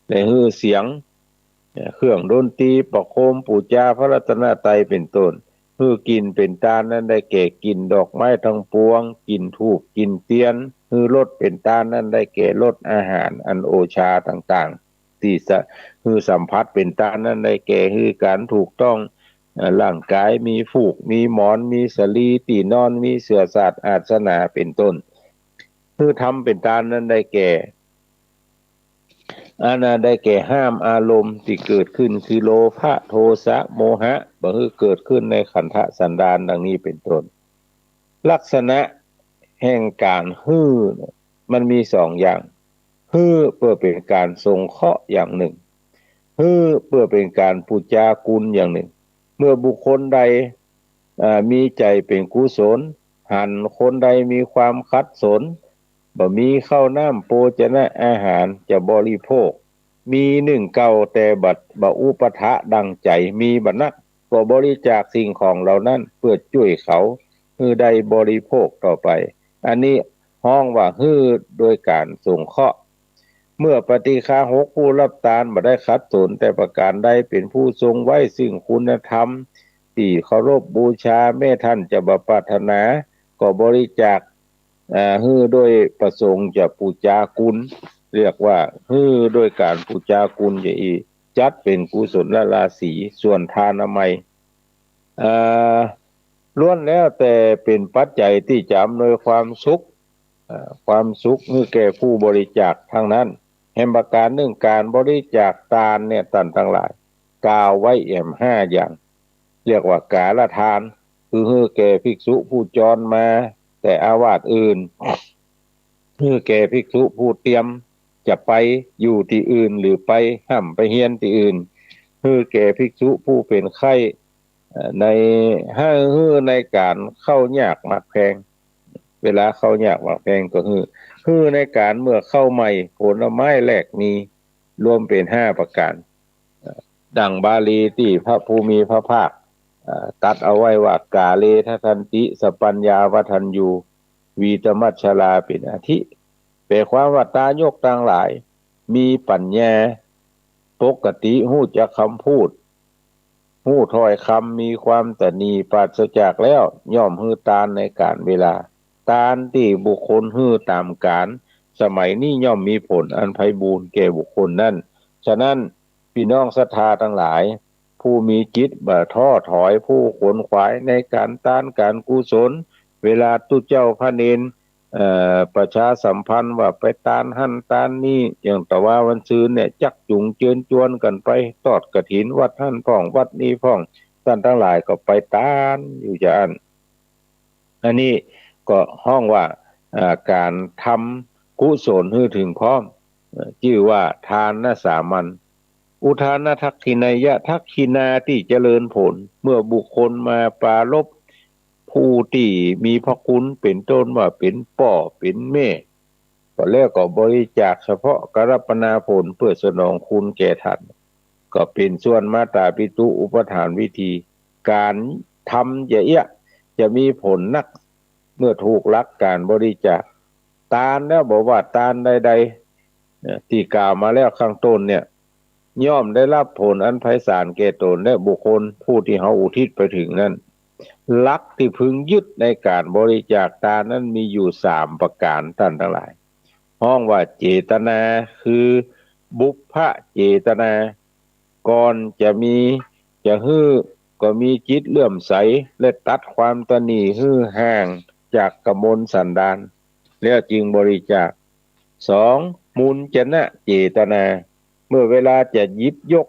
และหื้อเสียง เครื่องดนตรีประโคมปู๋จาพระรัตนตรัยเป๋นต้น หื้อกลิ่นเป๋นตานนั้นได้แก่กลิ่นดอกไม้ทั้งปวง กลิ่นธูป กลิ่นเตียน หื้อรสเป๋นตานนั้นได้แก่รสอาหารอันโอชาต่างๆ ตี้สะ หื้อสัมผัสเป๋นตานนั้นได้แก่หื้อก๋านถูกต้อง เอ่อ ร่างก๋าย มีฟูก มีหมอน มีสะหลี ตี้นอน มีเสื่อสาดอาสนะเป๋นต้น หื้อธรรมเป๋นตานนั้นได้แก่ อันนั้นได้แก่ห้ามอารมณ์ตี้เกิดขึ้นคือโลภะ โทสะ โมหะ บ่หื้อเกิดขึ้นในขันธสันดานดังนี้เป๋นต้น ลักษณะแห่งก๋านหื้อเนี่ยมันมีสองอย่าง หื้อเปื้อเป๋นก๋านสงเคราะห์อย่างนึ่ง หื้อเปื้อเป๋นก๋านปู๋จากุณอย่างนึ่ง เมื่อบุคคลใด อ่า มีใจ๋เป๋นกุศล หันคนใดมีความขัดสน บ่มีข้าวน้ำโภชนะอาหารจะบริโภค มีนึ่งเก่าแต่บ่ บ่อุปะทะดังใจ๋ มีบ่นัก ก็บริจาคสิ่งของเหล่านั้นเปื้อจ้วยเขาหื้อได้บริโภคต่อไป อันนี้ฮ้องว่าหื้อโดยก๋านสงเคราะห์ เมื่อปฏิฆาหกผู้ฮับตานบ่ได้ขัดสนแต่ประก๋านใด เป๋นผู้ทรงไว้ซึ่งคุณธรรมตี้เคารพบูชา แม้ต้านจะบ่ปรารถนา ก็บริจาค อ่า หื้อโดยประสงค์จะปู๋จากุณ เรียกว่าหื้อโดยก๋านปู๋จากุณอย่างอี้ จัดเป๋นกุศลราศี ส่วนทานามัย อ่า ล้วนแล้วแต่เป๋นปัจจัยตี้จะอำนวยความสุข อ่า ความสุขหื้อแก่ผู้บริจาคตังนั้น แหมประก๋านนึ่ง ก๋านบริจาคตานเนี่ย ต้านตังหลาย กล่าวไว้แหมห้าอย่าง เรียกว่ากาลทาน คือหื้อแก่ภิกษุผู้จรมาแต่อาวาสอื่น หื้อแก่ภิกษุผู้เตรียมจะไปอยู่ตี้อื่น หรือไปฮ่ำไปเฮียนตี้อื่น หื้อแก่ภิกษุผู้เป๋นใคร่ เอ่อ ใน หื้อ หื้อในก๋านเข้ายากหมากแพง เวลาเข้ายากหมากแพงก็หื้อ หื้อในก๋านเมื่อเข้าใหม่ ผลไม้แลกมี รวมเป๋นห้าประก๋าน ดังบาลีตี้พระผู้มีพระภาค เอ่อ ตรัสเอาไว้ว่า กาเลทะทันติ สัพพัญญาวัฏฏัญญู วีตมัจฉรา เป๋นอาทิ แปลความว่าทายกตังหลาย มีปัญญา ปกติฮู้จักกำพูด ฮู้ถ้อยกำ มีความตระหนี่ปราศจากแล้ว ย่อมหื้อตานในก๋านเวลา ตานตี้บุคคลหื้อต๋ามก๋านสมัยนี้ย่อมมีผลอันไพบูลย์แก่บุคคลนั้น ฉะนั้น ปี้น้องศรัทธาตังหลาย ผู้มีจิตบ่ท้อถอย ผู้ขวนขวายในก๋านตานก๋านกุศล เวลาตุ๊เจ้าพระเณร เอ่อ ประชาสัมพันธ์ว่าไปตานหั้นตานนี้ อย่างตะวาวันซืนเนี่ย จักจุงเจิญจวนกั๋นไปตอดกฐินวัดหั้นพ่องวัดนี้พ่อง ต้านตังหลายก็ไปตานอยู่จาอั้น อันนี้ก็ฮ้องว่า อ่า ก๋านทำกุศลหื้อเถิงพร้อม เอ่อ จื้อว่าทานสามัญ อุทานทักขิณายะ ทักขิณาตี้เจริญผล เมื่อบุคคลมาปรารภผู้ตี้มีพระคุณ เป๋นต้นว่าเป๋นป้อเป๋นแม่ ก็แล้วก็บริจาคเฉพาะกรัปปนาผลเปื้อสนองคุณแก่ต้าน ก็เป๋นส่วนมาตาปิตุอุปทานวิธี ก๋านทำจะเอี้ยะ จะมีผลนัก เมื่อถูกหลักก๋านบริจาค ตานแล้วบ่ว่าตานใดๆ เนี่ย ตี้กล่าวมาแล้วข้างต้นเนี่ย ย่อมได้ฮับผลอันไพศาลแก่ต๋นและบุคคลผู้ตี้เฮาอุทิศไปเถิงนั้น หลักตี้พึงยึดในก๋านบริจาคตานนั้นมีอยู่สามประก๋านต้านตังหลาย ฮ้องว่าเจตนา คือบุพเจตนา ก่อนจะมี จะหื้อ ก็มีจิตเลื่อมใส และตัดความตระหนี่หื้อห่างจากกมลสันดาน แล้วจึงบริจาค สอง มุญจนะเจตนา เมื่อเวลาจะหยิบยก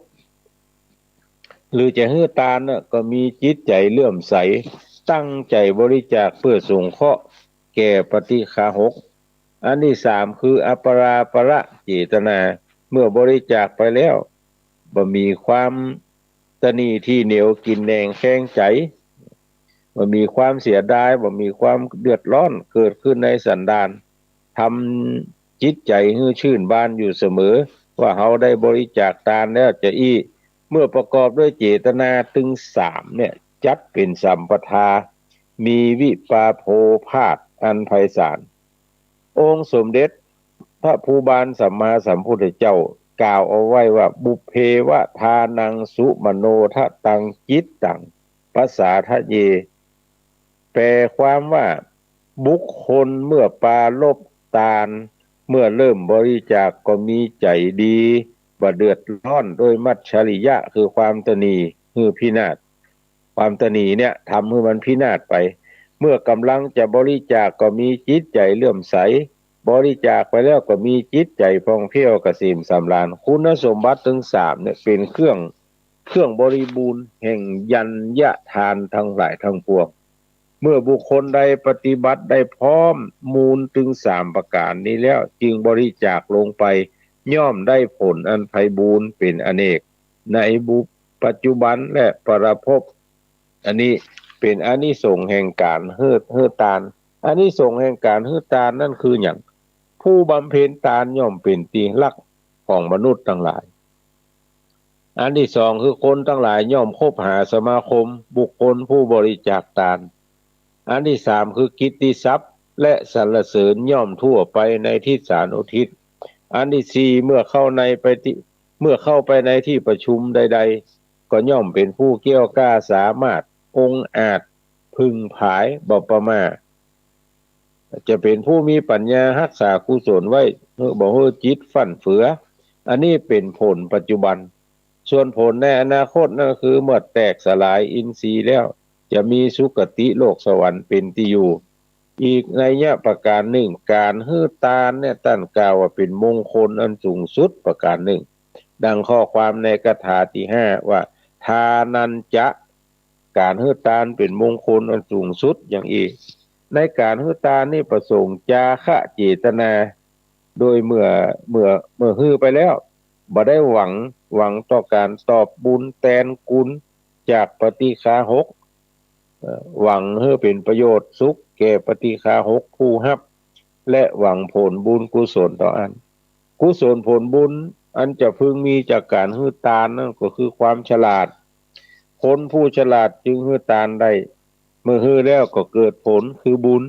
หรือจะหื้อตานน่ะ ก็มีจิตใจ๋เลื่อมใส ตั้งใจ๋บริจาคเปื้อสงเคราะห์ แก่ปฏิฆาหก อันที่สามคืออปราประเจตนา เมื่อบริจาคไปแล้ว บ่มีความตระหนี่ตี้เหนียวกินแหนงแคลงใจ๋ บ่มีความเสียดาย บ่มีความเดือดร้อนเกิดขึ้นในสันดาน ทำจิตใจ๋หื้อชื่นบานอยู่เสมอ ว่าเฮาได้บริจาคตานแล้วจะอี้ เมื่อประกอบด้วยเจตนาตึงสามเนี่ย จัดเป๋นสัมปทา มีวิปาโภภาสอันไพศาล องค์สมเด็จพระภูบาลสัมมาสัมพุทธเจ้ากล่าวเอาไว้ว่า บุพเพวะทานังสุมโนทะตังจิตตังปสาทะเย แปลความว่า บุคคลเมื่อปรารภตาน เมื่อเริ่มบริจาคก็มีใจ๋ดี บ่เดือดร้อนด้วยมัจฉริยะ คือความตระหนี่หื้อพินาศ ความตระหนี่เนี่ยทำหื้อมันพินาศไป เมื่อก่ำลังจะบริจาคก็มีจิตใจ๋เลื่อมใส บริจาคไปแล้วก็มีจิตใจ๋ผ่องแผ้วเกษมสำราญ คุณสมบัติตึงสามเนี่ยเป๋นเครื่อง เครื่องบริบูรณ์แห่งยัญญะทานทั้งหลายทั้งปวง เมื่อบุคคลใดปฏิบัติได้พร้อมมูลตึงสามประก๋านนี้แล้ว จึงบริจาคลงไป ย่อมได้ผลอันไพบูลย์เป๋นอเนก ในบุพปัจจุบันและปรภพ อันนี้เป๋นอานิสงส์แห่งก๋านหื้อ หื้อตาน อานิสงส์แห่งก๋านหื้อตานนั้นคือหยัง ผู้บำเพ็ญตานย่อมเป๋นตี้ฮักของมนุษย์ตังหลาย อันที่สองคือคนตังหลายย่อมคบหาสมาคมบุคคลผู้บริจาคตาน อันที่สามคือกิตติศัพท์และสรรเสริญย่อมทั่วไปในทิศสานุทิศ อันที่สี่เมื่อเข้าในไปที่ เมื่อเข้าไปในที่ประชุมใดๆ ก็ย่อมเป๋นผู้เกลี้ยกล้าสามารถ องอาจ ผึ่งผาย บ่ประหม่า จะเป๋นผู้มีปัญญาฮักษากุศลไว้ บ่หื้อจิตฟั่นเฟือ อันนี้เป๋นผลปัจจุบัน ส่วนผลในอนาคตนั้นคือเมื่อแตกสลายอินทรีย์แล้ว จะมีสุคติโลกสวรรค์เป๋นตี้อยู่ อีกนัยยะประก๋านนึ่ง ก๋านหื้อตานเนี่ยต้านกล่าวว่าเป๋นมงคลอันสูงสุดประก๋านนึ่ง ดังข้อความในคาถาตี้ห้าว่า ทานัญจะ ก๋านหื้อตานเป๋นมงคลอันสูงสุดอย่างอี้ ในก๋านหื้อตานนี่ประสงค์จาคะเจตนา โดยเมื่อ เมื่อ เมื่อหื้อไปแล้ว บ่ได้หวัง หวังต่อก๋านตอบบุญแตนกุณจากปฏิฆาหก เอ่อ หวังหื้อเป๋นประโยชน์สุขแก่ปฏิฆาหกผู้ฮับ และหวังผลบุญกุศลต่ออั้น กุศลผลบุญอันจะพึงมีจากก๋านหื้อตานนั้นก็คือความฉลาด คนผู้ฉลาดจึงหื้อตานได้ เมื่อหื้อแล้วก็เกิดผลคือบุญ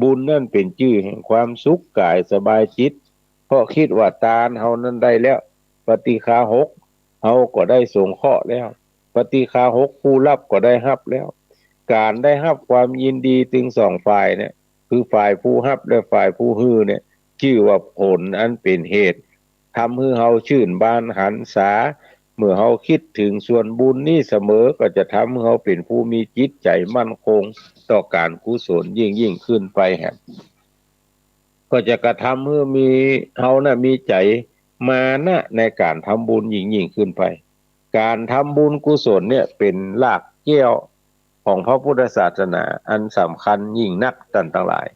บุญนั่นเป๋นจื้อแห่งความสุขก๋ายสบายจิต เพราะกึ๊ดว่าตานเฮานั้นได้แล้ว ปฏิฆาหกเฮาก็ได้สงเคราะห์แล้ว ปฏิฆาหกผู้ฮับก็ได้ฮับแล้ว ก๋านได้ฮับความยินดีตึงสองฝ่ายเนี่ย คือฝ่ายผู้ฮับและฝ่ายผู้หื้อเนี่ย จื้อว่าผลอันเป๋นเหตุ ทำหื้อเฮาชื่นบานหันษา เมื่อเฮากึ๊ดเถิงส่วนบุญนี้เสมอ ก็จะทำหื้อเฮาเป๋นผู้มีจิตใจ๋มั่นคงต่อก๋านกุศลยิ่งๆ ขึ้นไปแหม ก็จะกระทำหื้อมี เฮาน่ะมีใจ๋มานะในก๋านทำบุญยิ่งๆ ขึ้นไป ก๋านทำบุญกุศลเนี่ยเป๋นรากแก้วของพระพุทธศาสนาอันสำคัญยิ่งนักต้านตังหลาย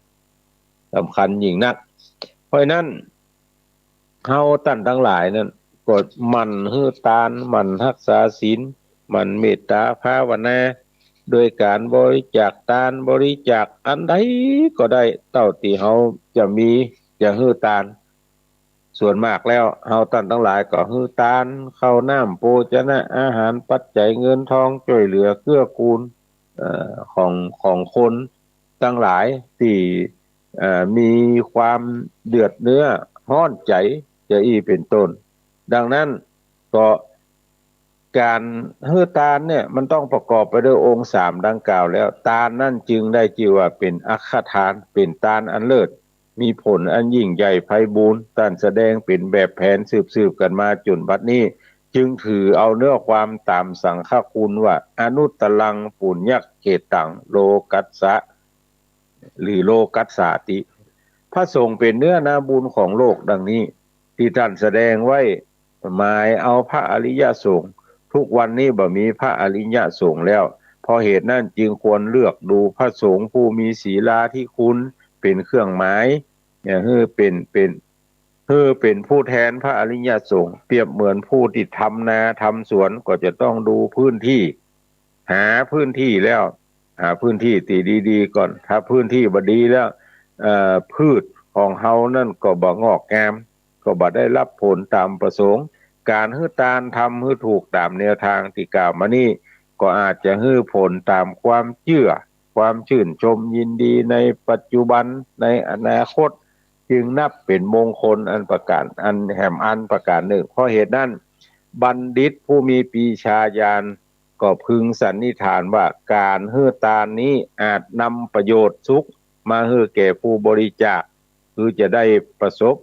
สำคัญยิ่งนัก เพราะฉะนั้น เฮาต้านตังหลายนั้นก็หมั่นหื้อตาน หมั่นฮักษาศีล หมั่นเมตตาภาวนา โดยก๋านบริจาคตาน บริจาคอันใดก็ได้ เต้าตี้เฮาจะมี จะหื้อตาน ส่วนมากแล้วเฮาต้านตังหลายก็หื้อตาน ข้าวน้ำโภชนะอาหาร ปัจจัยเงินทอง จ้วยเหลือเกื้อกูล เอ่อ ของ ของคนตังหลายตี้ เอ่อ มีความเดือดเนื้อฮ้อนใจ๋ จะอี้เป๋นต้น ดังนั้นก็ก๋านหื้อตานเนี่ยมันต้องประกอบไปด้วยองค์สามดังกล่าวแล้ว ตานนั้นจึงได้จื้อว่าเป๋นอัคคทาน เป๋นตานอันเลิศ มีผลอันยิ่งใหญ่ไพบูลย์ ต้านแสดงเป๋นแบบแผนสืบๆ กั๋นมาจ๋นบัดนี้ จึงถือเอาเนื้อความต๋ามสังฆคุณว่า อนุตตรังปุญญเขตตัง โลกัสสะ หรือโลกัสสาติ พระสงฆ์เป๋นเนื้อนาบุญของโลกดังนี้ ตี้ต้านแสดงไว้ หมายเอาพระอริยสงฆ์ ทุกวันนี้บ่มีพระอริยสงฆ์แล้ว เพราะเหตุนั้นจึงควรเลือกดูพระสงฆ์ผู้มีศีลาธิคุณ เป๋นเครื่องหมาย เนี่ย หื้อเป๋น เป๋น หื้อเป๋นผู้แตนพระอริยสงฆ์ เปรียบเหมือนผู้ตี้ทำนาทำสวน ก็จะต้องดูพื้นตี้ หาพื้นตี้แล้ว หาพื้นตี้ตี้ดีๆ ก่อน ถ้าพื้นตี้บ่ดีแล้ว เอ่อ พืชของเฮานั้นก็บ่งอกงาม ก็บ่ได้รับผลต๋ามประสงค์ ก๋านหื้อตาน ทำหื้อถูกต๋ามแนวตางตี้กล่าวมานี้ ก็อาจจะหื้อผลต๋ามความเจื้อ ความจื้นจมยินดีในปัจจุบัน ในอนาคต จึงนับเป๋นมงคลอันประก๋าน อันแหมอันประก๋านนึ่ง เพราะเหตุนั้น บัณฑิตผู้มีปรีชาญาณ ก็พึงสันนิษฐานว่าก๋านหื้อตานนี้อาจนำประโยชน์สุขมาหื้อแก่ผู้บริจาค คือจะได้ประสบ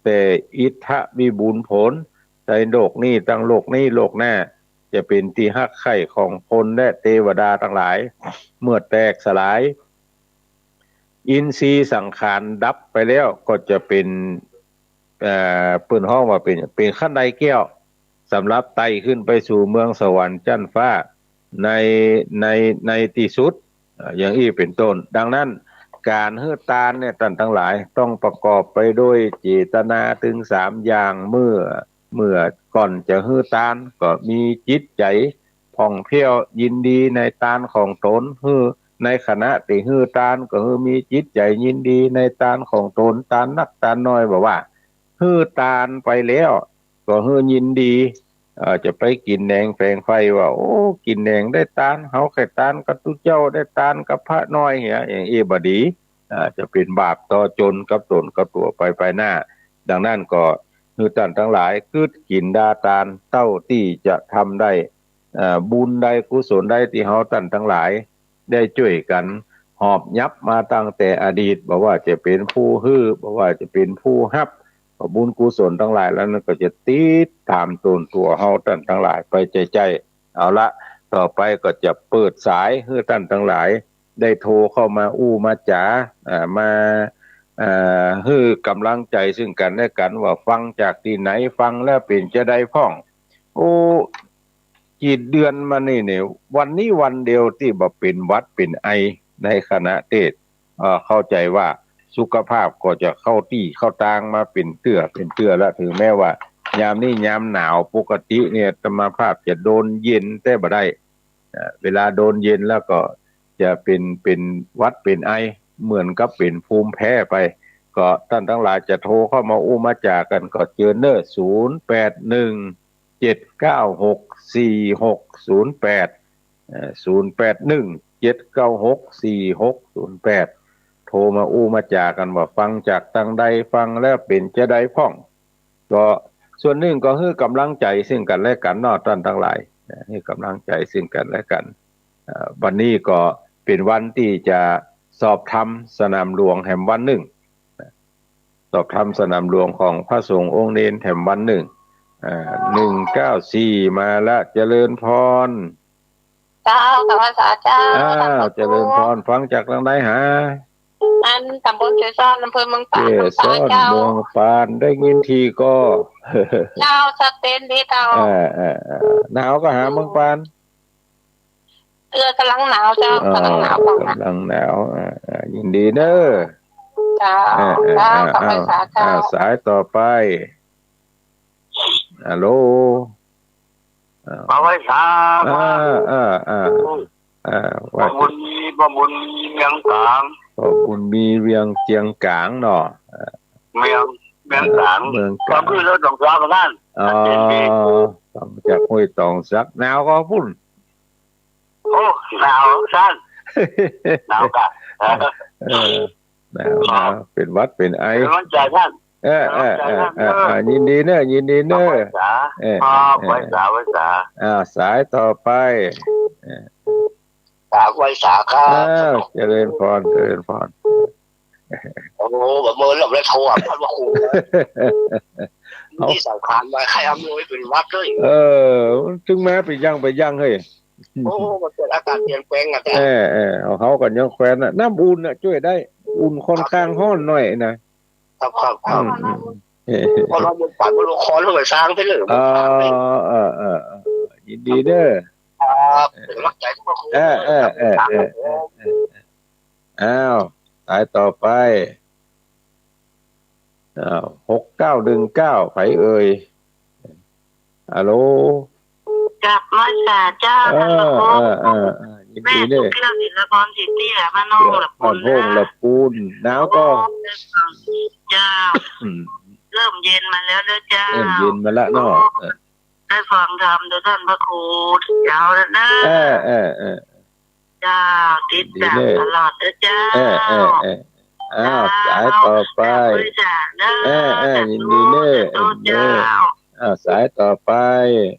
แต่อิทธิวิบูลย์ผล ในโลกนี้ ตังโลกนี้โลกหน้า จะเป๋นตี้ฮักใคร่ของคนและเตวดาตังหลาย เมื่อแตกสลาย อินทรีย์สังขารดับไปแล้ว ก็จะเป๋น เอ่อ เปิ้นฮ้องว่าเป๋น เป๋นคันไดแก้ว สำหรับไต่ขึ้นไปสู่เมืองสวรรค์จั๊นฟ้า ใน ใน ในตี้สุด เอ่อ อย่างอี้เป๋นต้น ดังนั้น ก๋านหื้อตานเนี่ย ต้านตังหลาย ต้องประกอบไปด้วยเจตนาตึงสามอย่าง เมื่อ เมื่อก่อนจะหื้อตาน ก็มีจิตใจ๋ผ่องแผ้วยินดีในตานของตน หื้อ ในขณะตี้หื้อตาน ก็หื้อมีจิตใจ๋ยินดีในตานของตน ตานนักตานน้อย บ่ว่า หื้อตานไปแล้ว ก็หื้อยินดี เอ่อ จะไปกิ๋นแหนงแป๋งไฟว่า โอ้ กิ๋นแหนงได้ตาน เฮาใค่ตานกับตุ๊เจ้า ได้ตานกับพระน้อยเหีย อย่างอี้บ่ดี อ่า จะเป๋นบาปต่อจนกับต๋นกับตั๋วไป ไปหน้า ดังนั้นก็หื้อต้านตังหลายกึ๊ดกิ๋นดาตานเต้าตี้จะทำได้ เอ่อ บุญใดกุศลใดตี้เฮาต้านตังหลาย ได้จ้วยกั๋นหอบหยับมาตั้งแต่อดีต บ่ว่าจะเป๋นผู้หื้อ บ่ว่าจะเป๋นผู้ฮับ ก็บุญกุศลตังหลายเหล่านั้นก็จะติดต๋ามตนตั๋วเฮาต้านตังหลายไปใจ้ๆ เอาละ ต่อไปก็จะเปิดสายหื้อต้านตังหลาย ได้โทรเข้ามาอู้มาจ๋า อ่า มา อ่า หื้อก๋ำลังใจ๋ซึ่งกั๋นและกั๋น ว่าฟังจากตี้ไหน ฟังแล้วเป๋นจาใดพ่อง โอ้ กี่เดือนมานี่เนี่ย วันนี้วันเดียวตี้บ่เป๋นหวัดเป๋นไอในขณะเตสน์ เอ่อ เข้าใจ๋ว่าสุขภาพก็จะเข้าตี้เข้าตางมาเป๋นเตื้อเป๋นเตื้อละ ถึงแม้ว่ายามนี้ยามหนาว ปกติเนี่ยอาตมาภาพจะโดนเย็นแต่บ่ได้ เอ่อ เวลาโดนเย็นแล้วก็จะเป๋น เป๋นหวัดเป๋นไอ เหมือนกับเป๋นภูมิแพ้ไป ก็ต้านตังหลายจะโทรเข้ามาอู้มาจ๋ากั๋นก็เจิญเน่อ ศูนย์แปดหนึ่ง เจ็ดเก้าหก สี่หกศูนย์แปด เอ่อ ศูนย์แปดหนึ่ง เจ็ดเก้าหก สี่หกศูนย์แปด โทรมาอู้มาจ๋ากั๋นว่าฟังจากตางใด ฟังแล้วเป๋นจาใดพ่อง ก็ส่วนนึ่งก็หื้อก๋ำลังใจ๋ซึ่งกั๋นและกั๋นเนาะ ต้านตังหลาย หื้อก๋ำลังใจ๋ซึ่งกั๋นและกั๋น เอ่อ วันนี้ก็เป๋นวันตี้จะสอบธรรมสนามหลวงแหมวันนึ่ง สอบธรรมสนามหลวงของพระสงฆ์องค์เณรแหมวันนึ่ง อ่า หนึ่งเก้าสี่ มาละ เจริญพร เจ้า กราบไหว้สาเจ้า อ้าว ตำบล เจริญพร ฟังจากตางใดหา อันตำบลเกสร อำเภอเมืองปาน เกสร เจ้า เมืองปาน ได้ยินทีก็ เจ้า ชัดเจนดีเจ้า อ่า อ่า อ่า หนาวก่อหาเมืองปาน เออ ก๋ำลังหนาวเจ้า เออ ก๋ำลังหนาว ก๋ำลังหนาว อ่า อ่า ยินดีเน่อ เจ้า อ่า อ่า เจ้า อ่า กราบไหว้สาเจ้า อ่า สายต่อไป ฮัลโหล อ่า มาไหว้สา อ่า อ่า อ่า อืม อ่า พ่อบุญมี พ่อบุญมีเวียงก๋าง พ่อบุญมีเวียงเจียงก๋างเนาะ อ่า เวียง เวียงก๋าง เวียงก๋าง ก็คือเฮาตองสักนั่น อ๋อ ชัดเจนดี ฟังจากห้วยตองสัก หนาวก่อปุ้น โอ้ หนาวต้าน หนาวก่ะ เออ หนาว หนาว เป๋นหวัดเป๋นไอ เป๋นก๋ำลังใจ๋ต้าน เออ เป๋นก๋ำลังใจ๋ต้าน เออ เออ เออ อ่า ยินดีเน่อ ยินดีเน่อ ไหว้สา เออ ครับ เออ ไหว้สา ไหว้สา อ่า สายต่อไป เออ กราบไหว้สาครับ อ้าว เจริญพร เจริญพร โอ้โห บ่เมินหรอกเลย โทรหาพระครู ตี้สังขารมา ใค่อำนวยเป๋นหวัดเลย เออ มันถึงมาเป๋นยังเป๋นยังเฮ้ย โอ้ มันเกิดอาการเปลี่ยนแปลงอะ เออ เออ เอาเฮาก่อนยังแควนน่ะ น้ำอุ่นน่ะจ้วยได้ อุ่นค่อนข้างฮ้อนหน่อยนะ ครับ ครับ ครับ อืม อืม เพราะว่ามันปั่นมันลงคอแล้วมันสร้างไปเลย อ๋อ เออ เออ เออ ยินดีเน่อ ครับ เป๋นกำลังใจ๋ทุกคน เออ เออ เออ เออ เออ อ้าว สายต่อไป อ้าว หกเก้าหนึ่งเก้า ใผเอ่ย ฮัลโหล กลับมาสาเจ้า เออ ท่านพระครู เออ เออ เออ ยินดีเน่อ แม่สุขแก้ว ศิลปร ศรีเตี้ย บ้านโฮงละปูน บ้านโฮงละปูน หนาวก่อ เจ้า อืม เริ่มเย็นมาแล้วเด้อเจ้า เริ่มเย็นมาละเนาะ เออ ได้ฟังธรรมโดยท่านพระครูเจ้าแล้วนะ เออ เออ เออ เจ้า ติดตามตลอดเด้อเจ้า เออ เออ เออ อ้าว เจ้า สายต่อไป กราบไหว้สาเด้อ เออ เออ สาธุ ยินดีเน่อ สาธุเจ้า เออ อ้าว สายต่อไป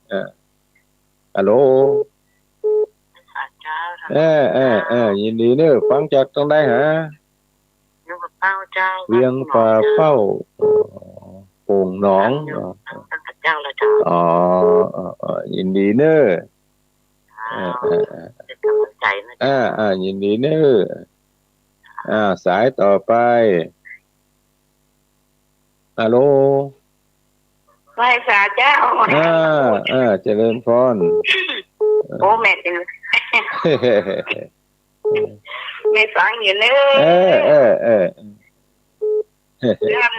เออ ฮัลโหล สาเจ้า เออ เออ เออ ยินดีเน่อ ฟังจากตรงใดฮะ เวียงป่าเป้าเจ้า เวียงป่าเป้า อ๋อ โป่งหนอง อยู่ เนาะ ตั้งแต่เจ้าแล้วเจ้า อ๋อ เออ เออ ยินดีเน่อ เจ้า เออ เออ เออ เป็นกำลังใจนะเจ้า อ่า อ่า ยินดีเน่อ อ่า สายต่อไป ฮัลโหล ไหว้สาเจ้า อ่า อ่า เจริญพร โอ้ แม่เป็น แม่ฟังอยู่เน่อ เออ เออ เออ เรื่อง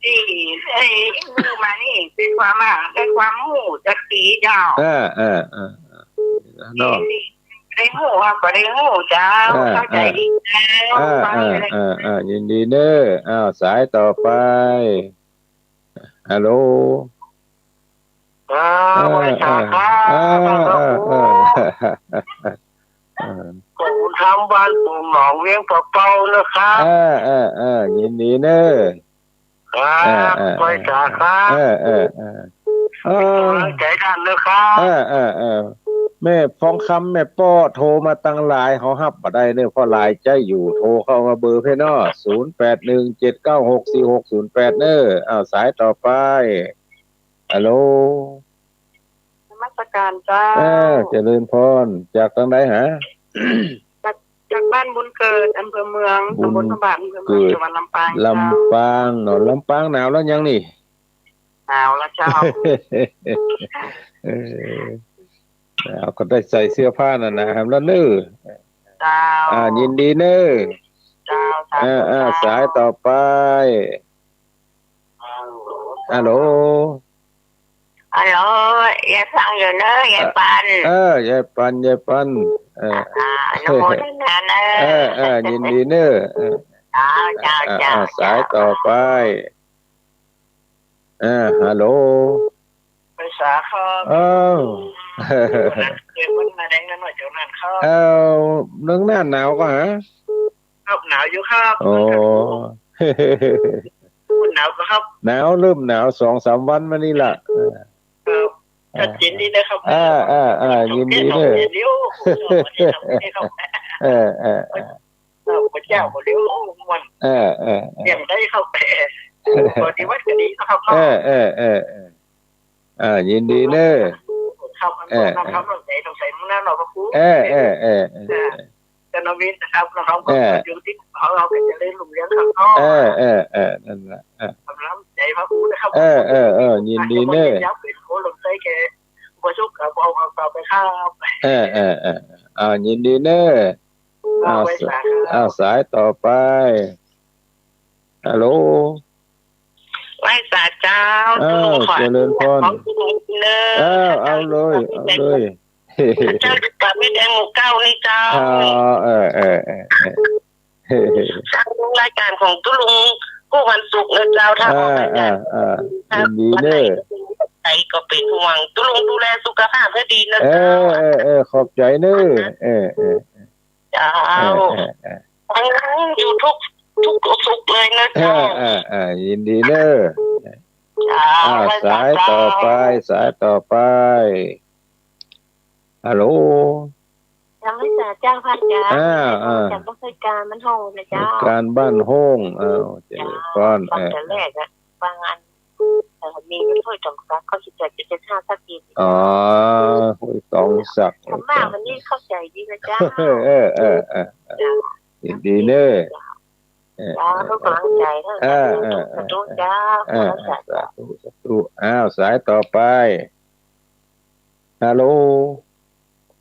ตี้ได้ฮู้มานี่ เป๋นความอ่ะ ได้ความฮู้จากตี้เจ้า อ่า อ่า อ่า เนาะ ตี้ได้ฮู้ว่าก็ได้ฮู้เจ้า อ่า เข้าใจ๋ดีเจ้า อ่า ฟังอยู่เลย อ่า อ่า ยินดีเน่อ อ้าว สายต่อไป ฮัลโหล อ่า อ่า ไหว้สาครับ อ่า อ่า อ่า อ่า ผมทำบ้านโป่งหนองเวียงป่าเป้านะครับ อ่า อ่า อ่า ยินดีเน่อ ครับ อ่า อ่า ไหว้สาครับ อ่า อ่า อ่า อ่า เป็นกำลังใจต้านนะครับ อ่า อ่า อ่า แม่ทองคำ แม่ป้อโทรมาตังหลาย เขาฮับบ่ได้เน่อ เพราะหลายใจ๊อยู่ โทรเข้ามาเบอร์เพ่อเนาะ ศูนย์แปดหนึ่ง เจ็ดเก้าหก สี่หกศูนย์แปด เน่อ อ้าว สายต่อไป ฮัลโหล นมัสการเจ้า เออ เจริญพร จากตางใดฮะ จาก จากบ้านบุญเกิด อำเภอเมือง บุญ ตำบลพระบาท อำเภอเมือง เกิด จังหวัดลำปางเจ้า ลำปางเนาะ ลำปางหนาวแล้วยังนี่ หนาวแล้วเจ้า เออ หนาวก็ได้ใส่เสื้อผ้าหนาๆ แหมละเน่อ เจ้า อ่า ยินดีเน่อ เจ้า สาธุ อ่า อ่า เจ้า สายต่อไป ฮัลโหล ฮัลโหล ยายฟังอยู่เน่อ ยายปัน เออ ยายปัน ยายปัน เออ อ่า อนุโมทนาเน่อ เออ เออ ยินดีเน่อ เออ เจ้า เจ้า อ่า เจ้า อ่า สายต่อไป อ่า ฮัลโหล ไปสาครับ อ้าว เดี๋ยวมันมาแดงนั่นหน่อย เดี๋ยวนั่นครับ อ้าว เมืองน่านหนาวก่อฮะ ครับ หนาวอยู่ครับ อ๋อ หนาวก่อครับ หนาว เริ่มหนาวสองสามวันมานี่ละ ครับ ชัดเจนดีนะครับ อ่า อ่า อ่า ยินดีเน่อ เดี๋ยว เออ เออ เออ ครับ พระเจ้าก็เดี๋ยวมัน เออ เออ เออ เตรียมได้ครับ พอดีวันก็ดีนะครับ เออ เออ เออ เออ อ่า ยินดีเน่อ ครับ เออ ครับ ต้องใส่ ต้องใส่มื้อนั้นเนาะ พระครู เออ เออ เออ เออ เออ จะนำเว้นนะครับ นะครับ เออ ก็อยู่ตี้ของเฮา ก็จะได้รุ่งเรืองครับเนาะ เออ เออ เออ นั่นแหละ เออ กำลังใจพระครูนะครับ เออ เออ เออ ยินดีเน่อ อยากเป็นโคลมใส่แก บ่สุขครับ เอา เอา เอาไปครับ เออ เออ เออ อ่า ยินดีเน่อ เอา เอา ไว้สาครับ เอา สายต่อไป ฮัลโหล ไหว้สาเจ้า อ้าว เจ้า เจริญพร ของคุณเนอะ อ้าว เอาเลย เอาเลย เจ้าอยู่ป่าไม้แดงหมู่เก้านี่เจ้า อ๋อ เออ เออ เออ เออ ทางรายการของตุ๊ลุงกู้ปันสุขนะเจ้า ถ้า อ่า ออกรายการ อ่า อ่า ยินดีเน่อ ใครก็เป็นห่วง ตุ๊ลุงดูแลสุขภาพให้ดีนะ เออ เจ้า เออ เออ ขอบใจ๋เน่อ เออ เออ เจ้า เออ เออ เออ ทั้งอยู่ทุก ทุกสุขเลยนะเจ้า เออ เออ เออ ยินดีเน่อ เจ้า อ่า ไหว้สา สายต่อไป เจ้า สายต่อไป ฮัลโหล นมัสการเจ้า พระอาจารย์ อ้าว อ้าว จากนมัสการบ้านโฮงนะเจ้า นมัสการบ้านโฮง อ้าว เจริญพร เจ้า ฟังแต่แรกอะ เออ ฟังอัน เอ่อ มีห้วยตองสัก เขาสิบแปดจุดเจ็ดห้า ชัดเจน อ๋อ ห้วยตองสัก ธรรมะวันนี้เข้าใจ๋ดีนะเจ้า เออ เออ เออ เออ เจ้า ยินดีเน่อ เจ้า เออ เจ้า เออ ทุกกำลังใจ๋นะ เออ เออ เออ สาธุเจ้า เออ เออ สาธุ สาธุ สาธุ อ้าว สายต่อไป ฮัลโหล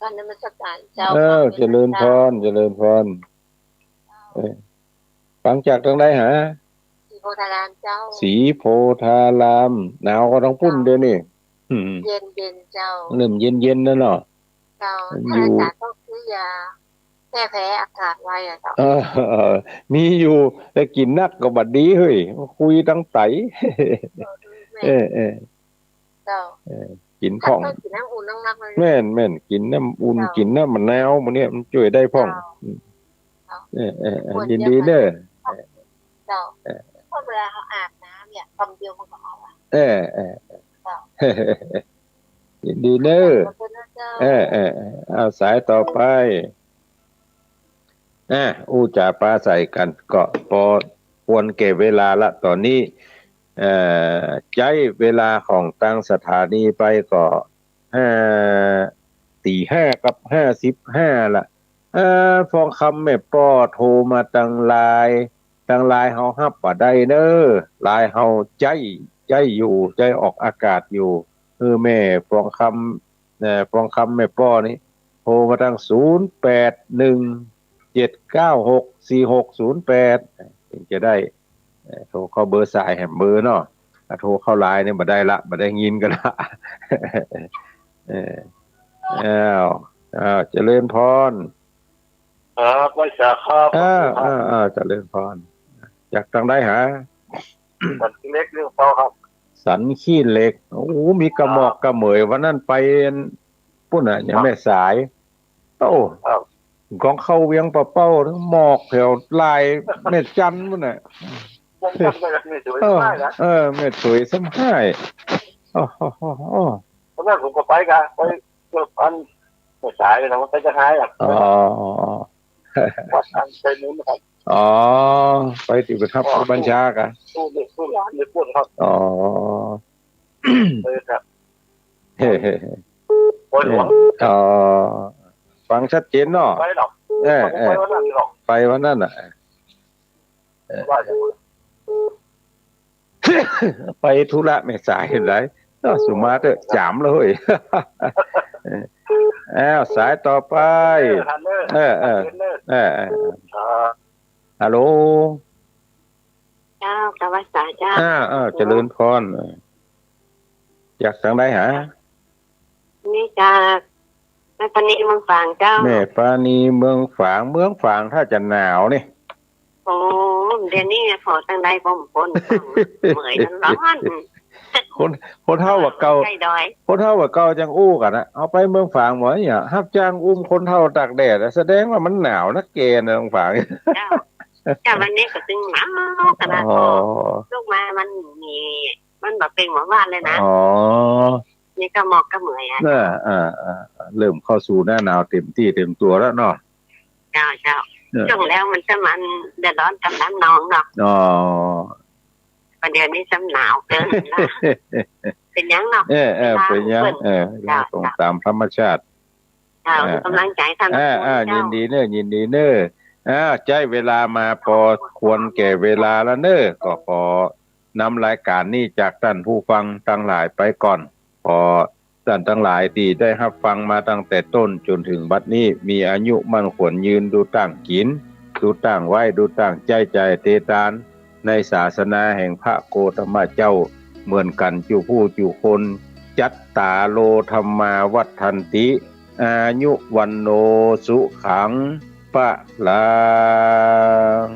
กราบนมัสการเจ้า เออ เจริญพร เจริญพร เออ ฟังจากตางใดหา ศรีโพธารามเจ้า ศรีโพธาราม หนาวกว่าตางปุ้นเดี๋ยวนี้ อืม เย็นๆ เจ้า เริ่มเย็นๆ แล้วเนาะ เจ้า อยู่ อาจ๋ารย์ต้องซื้อยาแก้แพ้อากาศไว้อะเจ้า เออ มีอยู่ แต่กิ๋นนักก็บ่ดีเฮ้ย คุยตังไต เออ แม่น เออ เออ เจ้า เออ กิ๋นพ่อง เจ้า กิ๋นน้ำอุ่นนักๆ เลย แม่น แม่น กิ๋นน้ำอุ่น เจ้า กิ๋นน้ำมะนาว หมู่นี้มันจ้วยได้พ่อง เจ้า อืม เจ้า เออ เออ เออ ควร ยินดีเน้อ เจ้า เออ เพราะเวลาเฮาอาบน้ำเนี่ย คำเดียวมันก็ออกอะ เออ เออ เออ เจ้า ยินดีเน้อ ขอบคุณนะเจ้า เออ เออ เออ เอาสายต่อไป อ่ะ อู้จ๋าปราศรัยกั๋นก็ปอควรแก่เวลาละ ต๋อนนี้ เอ่อ ใจ๊เวลาของตางสถานีไปก็ ห้า ตีห้ากับห้าสิบห้าละ เอ่อ ฟองคำแม่ป้อโทรมาตางไลน์ ตางไลน์เฮาฮับบ่ได้เน้อ ไลน์เฮาใจ๊ ใจ๊อยู่ ใจ๊ออกอากาศอยู่ เออ แม่ฟองคำ เอ่อ ฟองคำแม่ป้อนี่ โทรมาตาง ศูนย์แปดหนึ่ง เจ็ดเก้าหก สี่หกศูนย์แปด เถิงจะได้ เอ่อ โทรเข้าเบอร์สายแหมเบอร์เนาะ ถ้าโทรเข้าไลน์นี่บ่ได้ละ บ่ได้ยินกั๋นละ เออ อ้าว อ้าว เจริญพร ครับ ไหว้สาครับ อ้าว ขอบคุณครับ อ้าว อ้าว เจริญพร จากตางใดหา สันขี้เหล็กเรื่องเก่าครับ สันขี้เหล็ก โอ้ มีกระหมอก ครับ กระเหมย วันนั้นไปปุ้นน่ะ ยัง ครับ แม่สาย โอ้ ครับ ก่อนเข้าเวียงป่าเป้า หมอกแถวลายแม่จันทน์ปุ้นน่ะ แม่จันทน์ก็แม่สวย เออ สำห้ายนะ เออ แม่สวยสำห้าย โอ้โห ตอนนั้นผมก็ไปกะ ไปเกือบอัน แม่สายเลยนะ ว่าไปจะหายอ่ะ อ๋อ วัดอันชัยมูลนะครับ อ๋อ ไปตี้ประทับ อ๋อ บัญชากะ ตู้เด็ก ตู้ร้านเด็กปุ้นครับ อ๋อ เออครับ เฮ้ โอ้ยหลวง อ๋อ ฟังชัดเจนเนาะ ไปหรอก เออ เออ ไปวันนั้นหรอก ไปวันนั้นน่ะ เออ ว่าอย่างนั้น ไปธุระแม่สายเห็นไร เอ้า สุมาเต๊อะ จ๋ามเลย เออ อ้าว สายต่อไป เออ ทันเนอะ เออ เออ ทันเนอะ เออ เออ อ่า ฮัลโหล เจ้า กราบไหว้สาเจ้า อ่า อ่า เจริญพร เออ จากตางใดหา นี่จากแม่ปานีเมืองฝางเจ้า แม่ปานีเมืองฝาง เมืองฝางถ้าจะหนาวนี่ โอ้ เดี๋ยวนี้ผ่อตางใดก็บ่ป๊น เหมยร้อน คน คนเฒ่าว่าเก่า ใกล้ดอย คนเฒ่าว่าเก่าจังอู้กั๋นนะ เอาไปเมืองฝางบ่เนี่ย ฮับจ้างอุ้มคนเฒ่าตากแดดอะ แสดงว่ามันหนาวนักแก่นะเมืองฝาง เจ้า เจ้า วันนี้ก็ตึงหนาวขนาด อ๋อ ลูกมามันมี มันบ่เป๋นหมู่บ้านเลยนะ อ๋อ นี่ก็หมอกก็เหมยอะ น่ะ อ่า อ่า อ่า เริ่มเข้าสู่หน้าหนาวเต็มตี้เต็มตั๋วแล้วเนาะ เจ้า เจ้า เออ ช่วงแล้วมันจะมันเดือดร้อนกำลังนองเนาะ อ๋อ ประเดี๋ยวนี้ซ้ำหนาวเกินนะ เป๋นหยังเนาะ เออ เออ เป๋นหยัง เออ เจ้า ต้องต๋ามธรรมชาติ เจ้า อ่า กำลังใจ๋ท่าน อ่า อ่า เจ้า ยินดีเน้อ ยินดีเน้อ อ่า ใจ๊เวลามาปอควรแก่เวลาแล้วเน้อ ก็ขอนำรายก๋านนี้จากต้านผู้ฟังตังหลายไปก่อน ขอต้านตังหลายตี้ได้ฮับฟังมาตั้งแต่ต้นจ๋นเถิงบัดนี้ มีอายุมั่นขวัญยืน ดูตั้งกิ๋น ดูตั้งไหว้ ดูตั้งใจ๊จ่ายเตตาน ในศาสนาแห่งพระโคตมะเจ้า เหมือนกั๋นจุผู้จุคน จัตตาโร ธัมมา วัฑฒันติ อายุ วัณโณ สุขัง พะลัง